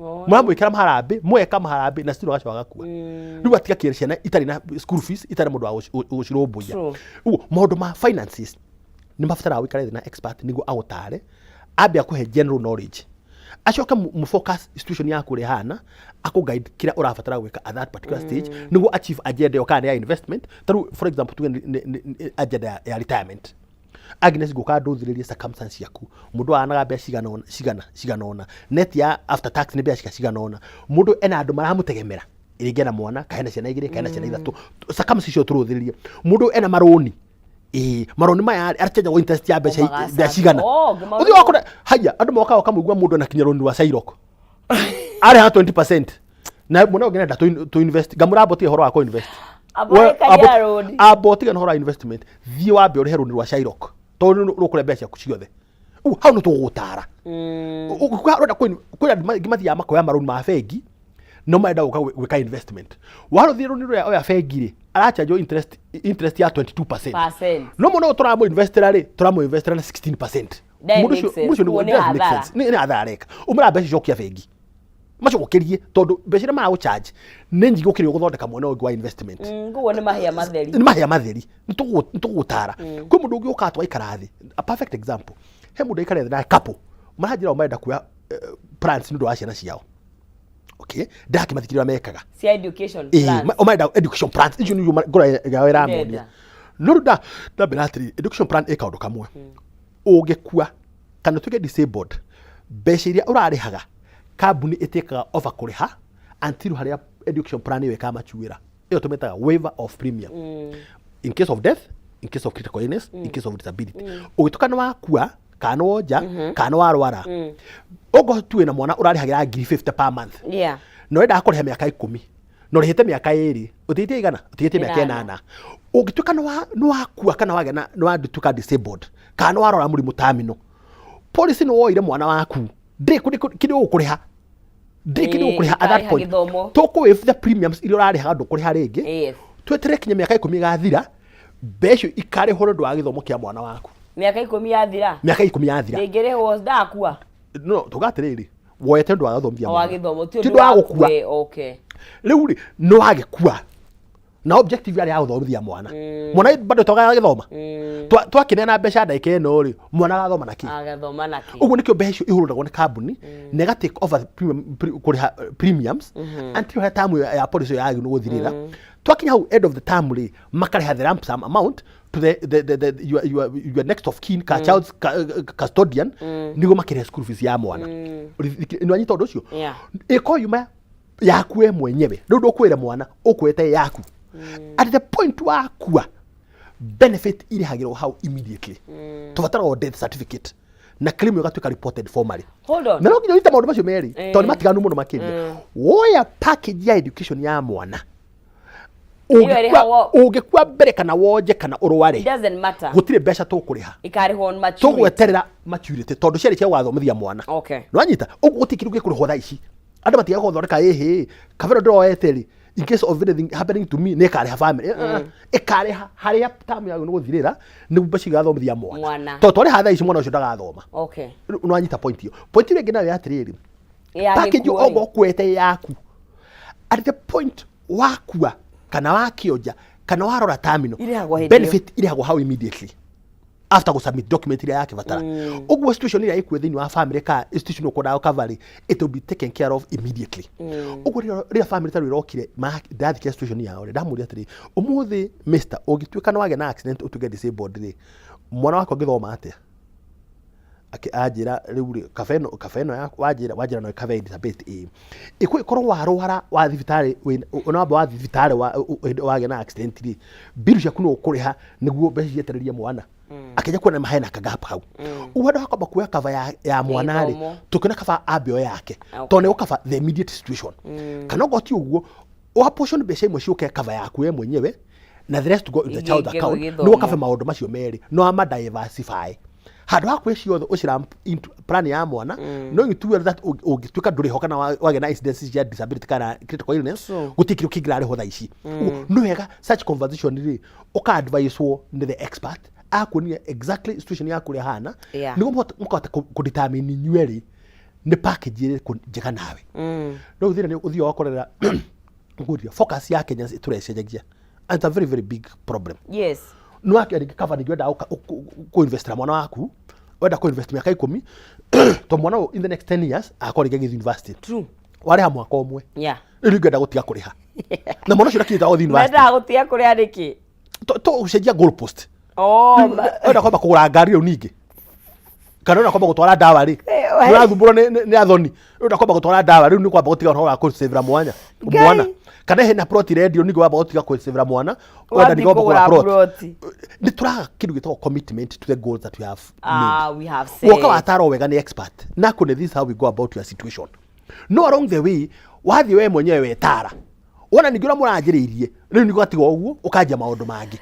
A: Mũramwĩkĩra maharambĩ, mweka maharambĩ na still agacoka agakua. Rĩu atiga kĩrĩ ciana itarĩ na school fees, itarĩ mũndũ wa gũcirũmbũiya. Ũguo maũndũ ma finances nĩ mabataraga ũikare thĩ na expert nĩguo agũtare, ambe akũhe general knowledge, acoke mu focus situation yaku ũrĩa ĩhana, akũ guide kĩrĩa ũrabatara gwĩka at that particular stage nĩguo achieve agenda ĩyo, kana nĩ ya investment. Ta rĩu, for example, tuge nĩ agenda ya retirement. Agnes, ngũka ndũthĩrĩrie circumstance ciaku, mũndũ anaga mbeca cigana ũna, cigana cigana ũna, net ya after tax nĩ mbeca cigana ũna, mũndũ ena andũ maramũtegemera, rĩngĩ ena mwana, kana ena ciana igĩrĩ, kana ena ciana ithatũ. Circumstance icio tũrũthĩrĩrie. Mũndũ ena marũni, ĩĩ, marũni maya arachanjagwo interest ya mbeca mbeca cigana.
B: Oh, ngĩmaũria.
A: Ũthiĩ wakora haya andũ mokaga ũkamũigua mũndũ ena kinya rũni rwa Shylock, arĩhaga 20% na mũno ũngĩ nenda to invest. Ngamũra ambo tiga ũhoro wa kũ invest.
B: Amba wĩkaria rũni.
A: Ambo tiga ũhoro wa investment, thiĩ wambe ũrĩhe rũni rwa Shylock, tondũ nĩ rũkũrĩa mbeca ciaku ciothe. Ũguo hau nĩ tũgũgũtara. Ũrenda kwĩna andũ angĩ mathiaga makoya marũni ma bengi, no marenda gũka gwĩka investment. Warũthiĩ rũni rũrĩa oya bengi rĩ, arachanjwo interest ya 22%.
B: Percent.
A: No mũno tũramũ investera rĩ, tũramũ investera na 16%.
B: That
A: Mũndũ
B: makes
A: ũcio
B: sense.
A: mũndũ ũcio
B: Kuo nĩ
A: does make
B: hathara.
A: sense. Nĩ hathara areka. Ũmũra mbeca icokia bengi macokerie, tondũ mbeca iria maragũ charge nĩ nyingĩ gũkĩra gũthondeka mwena ũngĩ wa investment.
B: Koguo nĩ mahĩa matheri.
A: Nĩ mahĩa matheri. Nĩ tũgũtara. Kwĩ mũndũ ũngĩ ũkaga twaikara thĩ, a perfect example, he mũndũ aikara thĩ na couple maranjĩra o marenda kuoya plans nĩ ũndũ wa ciana ciao. Okay, ndakĩmathikĩrĩria mekaga
B: cia education
A: ĩĩ
B: plans.
A: O marenda education plans icio nĩguo ngoro yao ĩramonia.
B: Ndenda.
A: No rĩu ndambĩra atĩrĩrĩ, education plan ĩ kaũndũ kamwe: ũngĩkua kana ũtuĩke disabled, mbeca iria ũrarĩhaga kambuni ĩtĩkaga over kũrĩha until harĩa education plan ĩyo ĩkamachuĩra. Ĩyo tũmĩtaga waiver of premium in case of death, in case of critical illness, in case of disability. Ũgĩtuĩka nĩ wakua, kana nĩ wonja, kana nĩ warwara, ũngorwo tu wĩna mwana ũrarĩhagĩra ngiri 50 per month, na ũrendaga kũrĩha mĩaka 10, na ũrĩhĩte mĩaka 2, ũtigĩtie igana, ũtigĩtie mĩaka
B: 8.
A: 8. Ũngĩtuĩka nĩ wakua, kana wagĩa na nĩ watuĩka disabled, kana nĩ warwara mũrimũ terminal, policy nĩ woire mwana waku, ndĩrĩ kĩndũ ũkũrĩha, ndĩrĩ kĩndũ
B: Ĩĩ,
A: ũkũrĩha at that
B: ĩkarĩha
A: point.
B: Gĩthomo.
A: Tũkũ waive the premiums iria ũrarĩhaga, ndũkũrĩha rĩngĩ. Tweterere kinya mĩaka 10 ĩgathira, mbeca icio ikarĩhwo nĩ ũndũ wa gĩthomo kĩa mwana waku.
B: Mĩaka 10 yathira?
A: Mĩaka 10 yathira.
B: Ndĩngĩrĩhwo ndakua?
A: No tuga atĩrĩrĩ, woete ũndũ wa gũthomithia
B: wa
A: mwana.
B: Gĩthomo ti
A: Ti ũndũ wa gũkua.
B: Okay.
A: Rĩu rĩ, nĩ wagĩkua na objective yarĩ ya gũthomithia mwana. Mwana bado toga gĩthoma. Twakĩneana mbeca ndagĩka ĩno rĩ, mwana agathoma na kĩ?
B: Agathoma na kĩ?
A: Ũguo nĩkĩo mbeca icio ihũragwo nĩ kambuni na ĩga take over kũrĩha premiums until harĩa term ya policy ĩyo yagĩrĩirwo nĩ gũthirĩra. Twakinya hau end of the term rĩ, makarĩha the lump sum amount to the your next of kin ka child's custodian nĩguo makĩrĩhe school fees ya mwana. Nĩwanyita ũndũ ũcio?
B: Yeah.
A: Ĩko yuma yaku we mwenyewe, rĩu ndũkwĩra mwana, ũkwĩte yaku. At the point wakua, benefit irĩhagĩrwo hau immediately. Tũbataraga o death certificate na claim ĩgatuĩka reported formally.
B: Hold on.
A: Na no nginya ũnyite maũndũ macio merĩ, tondũ nĩ matiganu mũno makĩria. Woya package ya education ya mwana,
B: Ĩyo
A: ũngĩkua
B: ĩrĩhagwo-
A: ũngĩkua mbere kana wonje kana ũrware,
B: It doesn't matter.
A: Gũtirĩ mbeca tũkũrĩha.
B: Ikarĩhwo on maturity.
A: Tũgweterera maturity, tondũ ciarĩ cia gũgathomithia mwana. Nĩwanyita? Ũguo gũtirĩ kĩndũ gĩkũrĩhwo thaa ici. Andũ matigaga gũthondeka ĩhĩ kabere ndĩroete rĩ, in case of anything happening to me, nĩ ĩkarĩha family. Ĩkarĩha harĩa term yayo nĩ gũthirĩra, nĩguo mbeca igathomithia mwana.
B: Mwana.
A: Tondũ twarĩha thaa ici, mwana ũcio ndagathoma. Nĩwanyita point ĩyo? Point ĩrĩa ĩngĩ nayo ya atĩrĩrĩ,
B: Ya
A: package
B: gĩkuũ rĩ.
A: ongo ũkuĩte yaku, at the point wakua kana wakĩonja kana warora terminal,
B: Irĩhagwo hĩndĩ ĩyo.
A: Benefit irĩhagwo hau immediately after gũsubmit document iria yakĩbatara. Ũguo situation ĩrĩa ĩkuo thĩinĩ wa family ka institution ũkwendaga gũcover rĩ, it will be taken care of immediately. Ũguo rĩrĩa family ta rĩu ĩrokire ndathikĩra situation yao rĩ, ndamũria atĩrĩ, ũmũthĩ mister, ũngĩtuĩka nĩ wagĩa na accident ũtuĩke disabled rĩ, mwana waku angĩthoma atĩa? Anjĩra rĩu rĩ, kabe ĩno yaku wanjĩra no ĩcover disability ĩĩ ĩkũ ĩkorwo warwara wa thibitarĩ wamba wa thibitarĩ hĩndĩ wagĩa na accident rĩ, bill ciaku no ũkũrĩha nĩguo mbeca cietererie mwana akĩnja kuona hena kagap hau. Ũguo handũ ha kwamba kuoya cover ya mwana rĩ,
B: Gĩthomo.
A: tũkĩona cover ambe oye yake, tondũ nĩ gũcover the immediate situation. Kana okorwo ti ũguo, wa portion mbeca imwe ciũke cover yaku we mwenyewe na the rest go in the child
B: Ingĩ
A: account,
B: gĩthomo.
A: nĩguo cover maũndũ macio merĩ. No ama diversify handũ ha kwĩ ciothe ũcira into plan ya mwana. No gĩtuwe that ũngĩtuĩka ndũrĩho kana wagĩa na incidents cia disability kana critical illness, gũtirĩ kĩndũ kĩngĩrarĩhwo thaa ici. Ũguo nĩ wega such conversation rĩ, ũka advicewo nĩ the expert akuonia exactly situation yaku ũrĩa hana, nĩguo mũkahota kũdetermine inyuerĩ nĩ package ĩrĩkũ njega nawe. Rĩu thĩna nĩ ũthiaga wakorera ngũria focus ya Kenya tũrecenjagia, and it's a very, very big problem. Nĩ wake rĩngĩ cover ningĩ wenda kũ-investera mwana waku, wenda kũ-invest mĩaka 10, to mwana ũyũ in the next 10 years akorwo rĩngĩ agĩthiĩ university. Warĩha mwaka ũmwe, rĩu rĩngĩ wenda gũtiga kũrĩha na mwana ũcio ndakinyĩte gũthiĩ university.
B: Mendaga gũtiga kũrĩa nĩkĩ?
A: To gũcenjia goal post.
B: Oh,
A: Wenda kwamba kũgũra ngari rĩu ningĩ, kana wenda kwamba gũtwara ndawa rĩ,
B: Eh,
A: ũrathumbũrwo nĩ athoni, wenda kwamba gũtwara ndawa rĩu, nĩ kwamba gũtiga ũhoro wa kũcĩvĩra mwanya
B: Ngai.
A: mwana, kana hena plot irendio, ningĩ wamba gũtiga kũcĩvĩra mwana, wenda
B: Wathiĩ
A: ningĩ wamba
B: kũgũra
A: kũgũra plot.
B: plot.
A: Nĩ tũraga kĩndũ gĩtagwo commitment to the goals that we have made.
B: Ah, we have said.
A: Woka watarwo wega nĩ expert na kune, this is how we go about your situation. No along the way wathiĩ we mwenyewe wetara, wona ningĩ ũrĩa mũranjĩrĩirie rĩu nĩ gatiga ũguo, ũkanjia maũndũ mangĩ,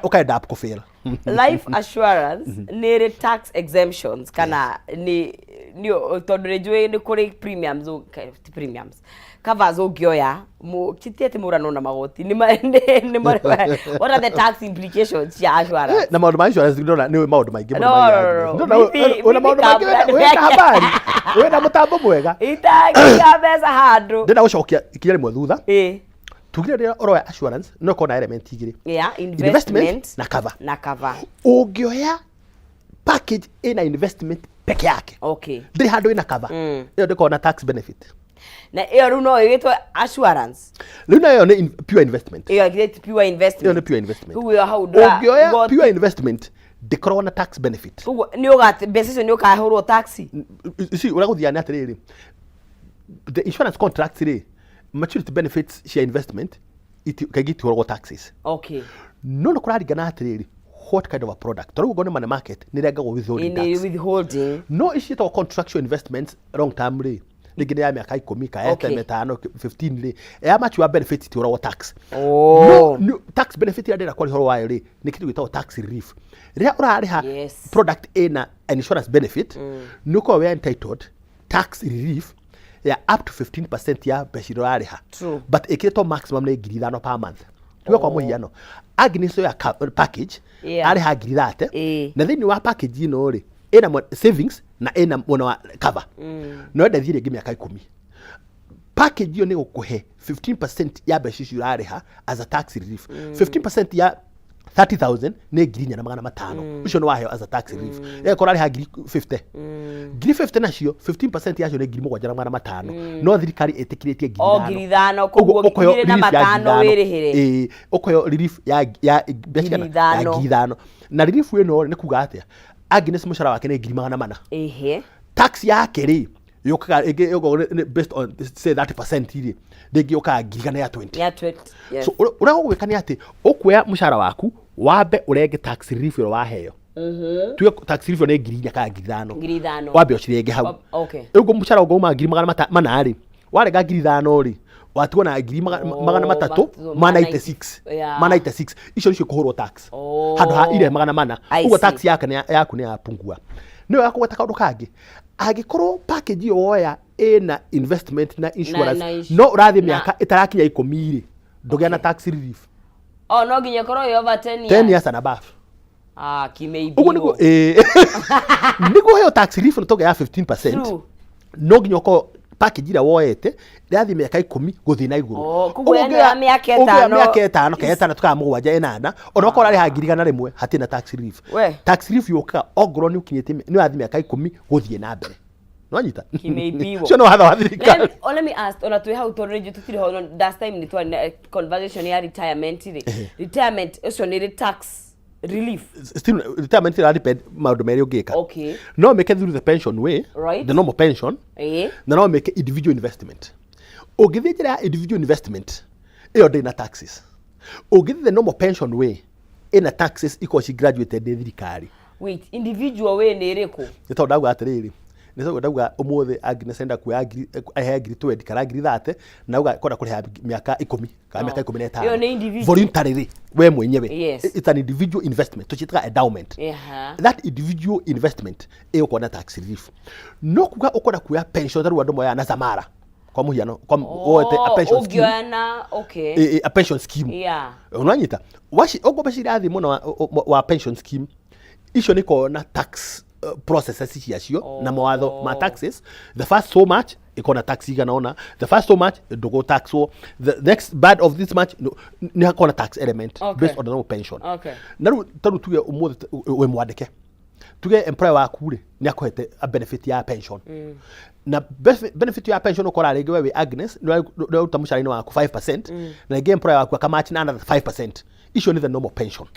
A: ũka end up kũfail.
B: Life assurance nĩ ĩrĩ tax exemptions kana nĩ tondũ nĩ njũĩ nĩ kũrĩ premiums, ti premiums, covers ũngĩoya ti atĩ mũranwo na magoti nĩ what are the tax implications cia assurance?
A: Na maũndũ ma insurance ndona nĩ maũndũ maingĩ mũno.
B: No, no, no, no.
A: Ndona wĩna maũndũ maingĩ, wĩna habari, wĩna mũtambo mwega.
B: Itangĩiga mbeca handũ.
A: Ndĩrenda gũcokia ikinya rĩmwe thutha. Tugire rĩrĩa ũroya assurance no ĩkorwo na element igĩrĩ: investment
B: investment
A: na cover.
B: Na cover.
A: Ũngĩoya package ĩna investment peke yake, ndĩrĩ handũ ĩna cover, ĩyo ndĩkoragwo na tax benefit.
B: Na ĩyo rĩu no ĩgĩtwo assurance?
A: Rĩu nayo nĩ pure investment.
B: Ĩyo ĩgĩtwo pure
A: Ĩyo
B: investment.
A: nĩ pure investment.
B: Koguo ĩyo hau ndũra-
A: Ũngĩoya pure investment ndĩkoragwo na tax benefit.
B: Koguo nĩ ũga mbeca icio nĩ ũkahũrwo tax.
A: You see, ũrĩa gũthiaga nĩ atĩrĩrĩ, the insurance contracts rĩ, maturity benefits cia investment kaingĩ itihũragwo taxes. No nĩ kũraringana atĩrĩrĩ, what kind of a product. Tondũ rĩu ũngĩona money market nĩ ĩrengagwo withholding
B: Nĩ
A: tax.
B: Withholding.
A: No ici ciĩtagwo contractual investments, long term rĩ, rĩngĩ nĩ ya mĩaka 10 kana ya 5, 15 rĩ, ya mature benefits itihũragwo tax.
B: Oh.
A: No, tax benefit ĩrĩa ndĩrenda kwaria ũhoro wayo rĩ, nĩ kĩndũ gĩtagwo tax relief. Rĩrĩa ũrarĩha product ĩna an insurance benefit, nĩ ũkoragwo wĩ entitled tax relief ya up to 15% ya mbeca iria ũrarĩha. But ĩkĩrĩtwo maximum nĩ 5,000 per month. Tuge kwa mũhiano Agnes oya package, arĩha 30,000, na thĩinĩ wa package ĩno rĩ, ĩna savings na ĩna mwena wa cover. No enda thiĩ rĩngĩ mĩaka 10, package ĩyo nĩ gũkũhe 15% ya mbeca icio ũrarĩha as a tax relief. 15% ya 30,000 nĩ 4,500. Ũcio nĩ waheo as a tax relief. Ĩgakorwo arĩha 50,000, 50,000 nacio 15% yacio nĩ 7,500, no thirikari ĩtĩkĩrĩtie ngiri
B: O
A: ithano.
B: 5,000.
A: Ũguo
B: Koguo
A: ũkũheo
B: ngiri na
A: relief ya ngiri
B: matano
A: ithano.
B: wĩrĩhĩre.
A: Ĩĩ, ũkũheo relief ya mbeca
B: Ngiri
A: cigana? Ya
B: ithano.
A: 5,000. Na relief ĩno rĩ, nĩ kuga atĩa? Agnes mũcara wake nĩ 400,000. Tax yake rĩ, yũkaga ĩngĩ ĩgũkorwo nĩ based on say 30% rĩ, rĩngĩ yũkaga ngiri igana ya 20.
B: Ya 20, yes.
A: So ũrĩa ũgwĩka nĩ atĩ ũkuoya mũcara waku wambe ũrenge tax relief ĩrĩa waheo. Tuge tax relief ĩyo nĩ 4,000 kana 5,000.
B: 5,000.
A: Wambe ũcirenge hau. Rĩu ũguo mũcara ũngĩuma 400,000 rĩ, warenga 5,000 rĩ, watigwo na ngiri 300 ma 96. Ma 96 icio nĩcio kũhũrwo tax handũ ha ire 400.
B: I
A: Ũguo
B: see.
A: tax yake yaku nĩ yapungua. Nĩ wega kũgweta kaũndũ kangĩ, angĩkorwo package ĩyo woya ĩna investment na insurance, no ũrathiĩ mĩaka ĩtarakinya 10 rĩ, ndũgĩa na tax relief.
B: Oh, no nginya ĩkorwo ĩ over 10 years.
A: 10 years and above.
B: Ah, kimeibiwo.
A: Ũguo nĩguo nĩguo heo tax relief nĩ tũgĩa ya 15%. No nginya ũkorwo package ĩrĩa woete ĩrathiĩ mĩaka 10 gũthiĩ na igũrũ.
B: Oh, koguo
A: Ũguo
B: ĩno ya mĩaka
A: ũngĩoya
B: ĩtano.
A: Mĩaka 5 kana 6 kana 7, 8, ona okorwo ũrarĩha 100,000, hatirĩ na tax relief.
B: We.
A: Tax relief yũkaga ongorwo nĩ ũkinyĩtie nĩ ũrathiĩ mĩaka 10 gũthiĩ na mbere. Nĩwanyita?
B: Kimeibiwo.
A: Ũcio nĩ watho wa thirikari.
B: Oh, let me ask, ona twĩ hau tondũ rĩngĩ tũtirĩ ho, no last time nĩ twarĩ na conversation ya retirement rĩ, retirement ũcio nĩ rĩ tax relief?
A: Still retirement ĩra depend maũndũ merĩ ũngĩka. No mĩke through the pension way, the normal pension, na no mĩke individual investment. Ũngĩthiĩ njĩra ya individual investment, ĩyo ndĩrĩ na taxes. Ũngĩthiĩ the normal pension way, ĩna taxes ikoragwo ci graduated nĩ thirikari.
B: Wait, individual way nĩ ĩrĩkũ?
A: Nĩ tondũ ndauga atĩrĩrĩ, nĩ tondũ ndauga ũmũthĩ Agnes enda kuoya ngiri, aheo 20,000 kana 30,000, na auga kwenda kũrĩha mĩaka 10 kana mĩaka 15.
B: Ĩyo nĩ individual.
A: Voluntarily, we mwenyewe. It's an individual investment, tũciĩtaga endowment. That individual investment ĩgũkorwo na tax relief. No kuga ũkwenda kuoya pension, ta rĩu andũ moyaga na Zamara kwa mũhiano, kwa woete a pension scheme.
B: Ũngĩoya na, okay.
A: A pension scheme. Unanyita waci ũguo mbeca irathiĩ mũno wa pension scheme icio nĩ ikoragwo na tax processes ciacio na mawatho ma taxes. The first so much ĩkoragwo na tax igana ũna, the first so much ndũgũ taxwo, the next band of this much no, nĩ hakoragwo na tax element based on the normal pension. Na rĩu ta rĩu tuge ũmũthĩ wĩ mwandĩke, tuge employer waku rĩ, nĩ akũhete a benefit ya pension, na benefit ya pension ũkora rĩngĩ we wĩ Agnes nĩ ũraruta mũcara-inĩ waku 5%, na rĩngĩ employer waku akamatch na another 5%. Icio nĩ the normal pension.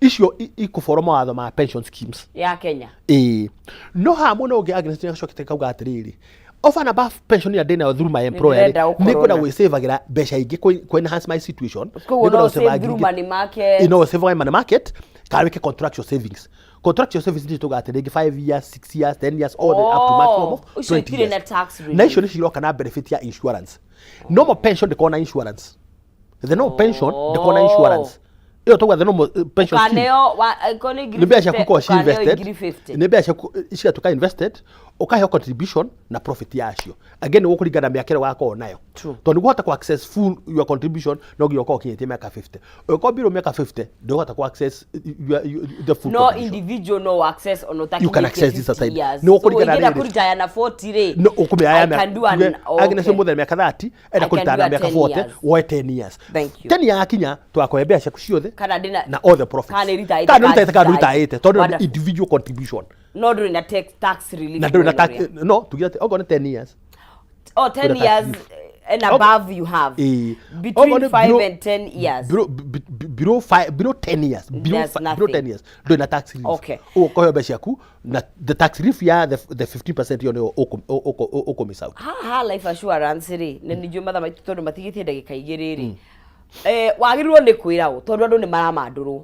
A: Icio ikũboro mawatho ma pension schemes
B: ya Kenya.
A: Ĩĩ, no haha mwena ũngĩ Agnes nĩ acokete kauga atĩrĩrĩ, over and above pension ĩrĩa ndĩnayo through my employer rĩ,
B: Nĩndĩrenda gũkorwo
A: nĩ ngwenda gwĩcĩvagĩra mbeca ingĩ kũ enhance my situation.
B: Koguo
A: Nĩngwenda
B: no
A: gũcĩva
B: save
A: ngiri
B: through
A: ingĩ.
B: money market.
A: Ĩ, no save money market kana wĩke contractual savings. Contractual savings nĩ tuga atĩ rĩngĩ 5 years, 6 years, 10 years, all the up to maximum of
B: Ũcio
A: 20
B: itirĩ
A: years.
B: na tax relief.
A: Na icio nĩ ciroka na benefit ya insurance. Normal pension ndĩkoragwo na insurance. The normal pension ndĩkoragwo na insurance. Ĩyo tauga the normal pension scheme.
B: Ũkaneo angĩkorwo nĩ ngiri
A: Nĩ mbeca ciaku
B: 50,
A: ikoragwo ci
B: ũkaneo
A: invested.
B: ngiri 50.
A: Nĩ mbeca ciaku cigatuĩka invested, ũkaheo contribution na profit yacio. Again, nĩ gũkũringana na mĩaka ĩrĩa ũgakorwo nayo. Tondũ nĩguo ũhote ku access full your contribution, no nginya ũkorwo ũkinyĩtie mĩaka 50. Ũngĩkorwo below mĩaka 50, ndũhota ku access the full
B: No
A: contribution.
B: individual no access ona
A: You can access this
B: ũtakinyĩtie
A: aside.
B: 50 years.
A: Nĩ
B: So
A: ũkũringana
B: ũngĩenda
A: rĩrĩ.
B: kũritaya na 40 rĩ,
A: No ũkũmĩoya
B: I can do an,
A: Agnes
B: okay.
A: mũthenya mĩaka 30 enda
B: I can
A: kũritaya
B: do
A: na
B: a
A: mĩaka
B: 10
A: 40,
B: years.
A: woe 10 years.
B: Thank you.
A: 10 yakinya twakũhe mbeca ciaku ciothe
B: Kana ndĩna
A: na all the profits.
B: Kana nĩ ritayĩte.
A: Kana nĩ ritayĩte kana
B: Kana
A: ndũritayĩte, tondũ nĩ
B: Wonderful.
A: individual contribution.
B: No ndũrĩ na tax relief
A: Na ndũrĩ na
B: mwena
A: tax.
B: ũrĩa.
A: No tugire atĩ okorwo nĩ 10 years.
B: Oh, 10
A: Kwĩna tax
B: years
A: relief.
B: and above you have.
A: Ĩĩ.
B: Between
A: Okorwo nĩ
B: 5
A: below-
B: and 10 years.
A: Below 5, below 10 years, below
B: There's
A: below
B: nothing.
A: 10 years ndũrĩ na tax relief. Ũguo ũkũheo mbeca ciaku na the tax relief ya the 15% ĩyo nĩyo ũkũ miss out.
B: Haha life assurance rĩ, na nĩ njũĩ mathaa maitũ tondũ matigĩtie ndagĩka 2 rĩ, wagĩrĩirwo nĩ kwĩra ũ? Tondũ andũ nĩ maramandũrwo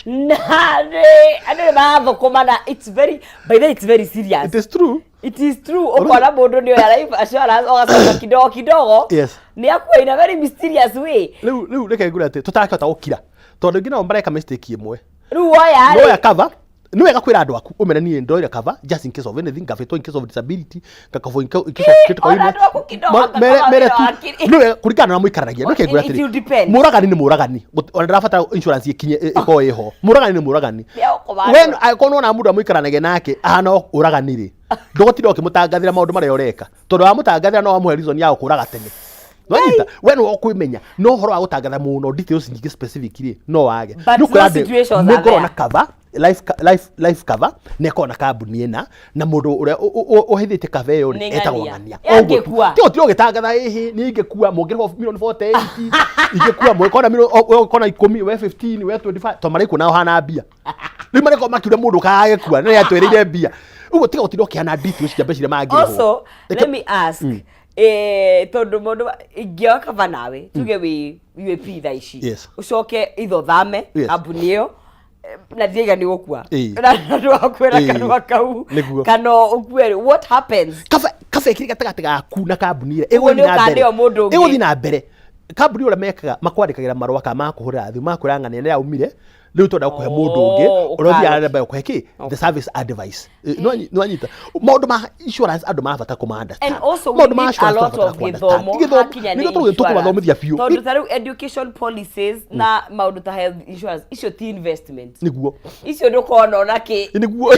B: na rĩ, andũ nĩ marathũkũma na it's very, by the way, it's very serious.
A: It is true.
B: It is true. Ũkona mũndũ nĩ oya life assurance, ũgacoka kidogo kidogo nĩ akua in a very mysterious way.
A: Rĩu reke ngwĩre atĩ tũtarakĩhota gũkira tondũ aingĩ nao mareka mistake ĩmwe.
B: Rĩu woya
A: Noya
B: rĩ
A: cover Nĩ wega kwĩra andũ aku, ũmere niĩ ndoire cover just in case of anything, ngabĩtwo in case of disability, ngakobwo in case of critical
B: Ona
A: illness.
B: andũ aku kidogo
A: Mere
B: angĩkorwo
A: mere
B: wĩra
A: tu
B: wa akili.
A: nĩ wega kũringana na mũikaranagia. Nĩ kĩngwĩra
B: It will
A: atĩrĩ,
B: depend.
A: mũragani nĩ mũragani. Ona ndĩrabatara insurance ĩkinye ĩkorwo ĩho. Mũragani nĩ mũragani.
B: Nĩegũkũmandũra.
A: We angĩkorwo nĩwona mũndũ amũikaranagia nake ahana ũragani rĩ, ndũgũtinda ũkĩmũtangathĩra maũndũ marĩa ũreka, tondũ wamũtangathĩra no wamũhe reason ya gũkũraga tene. Nwanyita we nĩwe ũkwĩmenya, no ũhoro wa gũtangatha mũno details nyingĩ specific rĩ, no wage.
B: But
A: Nĩ ũkwĩra
B: those
A: andũ,
B: situations are
A: nĩ ngorwo
B: there.
A: na cover life cover, nĩ ĩkoragwo na kambuni ĩna na mũndũ ũrĩa ũhithĩtie cover ĩyo rĩ,
B: Nĩ
A: etagwo
B: ng'ania.
A: ng'ania.
B: Ĩ
A: Ũguo tu.
B: angĩkua?
A: Tiga ũtinde ũgĩtangatha, ĩhĩ niĩ ingĩkua mũngĩrĩhwo milioni 48, ingĩkua mũngĩkona milioni ũkona 10, we 15, we 25, tondũ marĩkuona ũhana mbia. Rĩu marĩkorwo makiuria mũndũ kagĩkua na nĩatwĩrĩire mbia. Ũguo tiga gũtinda ũkĩhana details cia mbeca iria mangĩrĩhwo.
B: Also, let me ask, tondu mundu ingĩoya cover nawe, tuge wĩ UAP thaa ici, ũcoke itho thame kambuni ĩyo, na ndiaiga nĩ gũkua na andũ akwĩra kanua kau kana ũkue rĩ, what happens?
A: Kaba kaba ĩkĩrĩ gatagatĩ gaku na kambuni ĩrĩa
B: Ũguo
A: ĩgũthiĩ
B: nĩ
A: na mbere.
B: ũkaneo mũndũ ũngĩ.
A: Ĩgũthiĩ na mbere. Kambuni ũrĩa mekaga, makwandĩkagĩra marũa kana makũhũrĩra thimũ, makwĩra ng'ania nĩ yaumire, rĩu twenda gũkũhe mũndũ ũngĩ ũrĩa ũthiaga na mbere gũkũhe kĩ the service advice. Nĩwanyita maũndũ ma insurance andũ mabata kũma understand.
B: And also we
A: Maũndũ ma
B: need a
A: insurance
B: lot
A: tũrabatara
B: of
A: kũ-understand.
B: gĩthomo
A: Gĩthomo,
B: hakinya nĩ
A: nĩguo tũgũthiĩ tũkũmathomithia biũ.
B: Tondũ ta rĩu education policies na maũndũ ta health insurance, icio ti investment.
A: Nĩguo.
B: Icio ndũkona ona kĩ.
A: Nĩguo.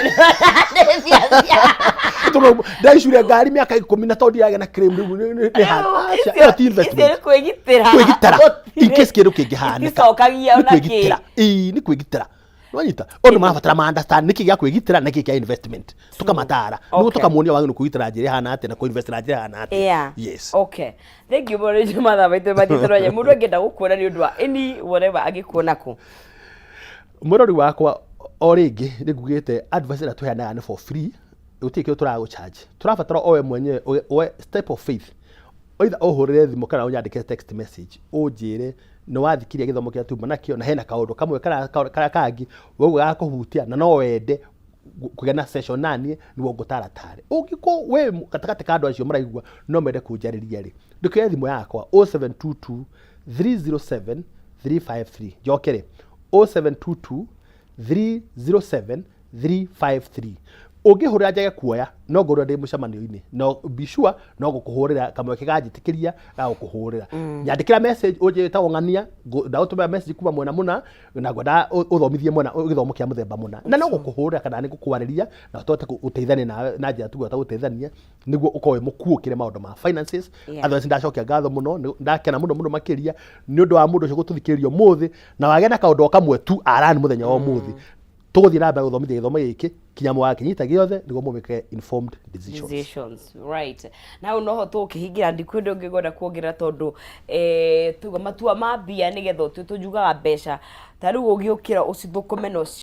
A: Tondũ ndaicure ngari mĩaka 10 na tondũ ndiragĩa na claim rĩu nĩ aca, ĩyo ti investment.
B: Icio nĩ kwĩgitĩra.
A: Kwĩgitĩra in case kĩndũ kĩngĩhanĩka.
B: Iticokagia
A: Nĩ
B: ona kĩ.
A: kwĩgitĩra. Ĩĩ, nĩ kwĩgitĩra. Nĩwanyita ũndũ marabatara ma understand nĩkĩ gĩa kwĩgitĩra na nĩkĩ kĩa investment, tũkamatara nĩguo tũkamuonia wagĩrĩirwo kwĩgitĩra njĩra ĩhana atĩa na kũ-invest na njĩra ĩhana atĩa. Yes.
B: Okay. Thank you mũno nĩ mathaa maitũ mathiĩte rwanya. Mũndũ angĩenda gũkuona nĩ ũndũ wa any whatever, angĩkuona kũ?
A: Mwĩrori wakwa, o rĩngĩ nĩ ngugĩte advice ĩrĩa tũheanaga nĩ for free, gũtirĩ kĩndũ tũragũcharge. Tũrabatara o we mwenyewe oe step of faith, either ũhũrĩre thimũ kana ũnyandĩkĩre text message, ũnjĩre nĩ wathikiria gĩthomo kĩrĩa tuma nakĩo na hena kaũndũ kamwe karĩa kangĩ waigua gakũhutia na no wende kũgĩa na session naniĩ nĩguo ngũtaratare. Ũngĩkorwo we gatagatĩ ka andũ acio maraigua no mende kũnjarĩria rĩ, ndũkĩoye thimũ yakwa 0722 307 353. Njokere, 0722 307 353. Ũngĩhũrĩra njage kuoya, no ngorwo ndĩ mũcemanio-inĩ, no be sure no gũkũhũrĩra kamweke ganjĩtĩkĩria ga gũkũhũrĩra. Nyandĩkĩra message ũnjĩre wĩtagwo ng'ania, ndagũtũmĩra message kuma mwena mũna na ngwenda ũthomithie mwena gĩthomo kĩa mũthemba mũna, na no gũkũhũrĩra kana nĩ gũkwarĩria na tũhote gũteithania nawe na njĩra tũguo gũteithania nĩguo ũkorwo wĩ mũkuũkĩre maũndũ ma finances. Otherwise ndacokia ngatho mũno, ndakena mũno mũno makĩria nĩ ũndũ wa mũndũ ũcio gũtũthikĩrĩria ũmũthĩ na wagĩa na kaũndũ o kamwe tu arani mũthenya wa ũmũthĩ. Tũgũthiĩ na mbere gũthomithia gĩthomo gĩkĩ kinya mũgakĩnyita gĩothe nĩguo mũmĩke informed decisions.
B: Decisions, right. Na hau noho tũkĩhingĩra, ndikwenda ũngĩkwenda kuongerera tondũ tuga matua ma mbia nĩgetha ũtue tũnjugaga mbeca ta rĩu ũgĩũkĩra ũcithũkũme na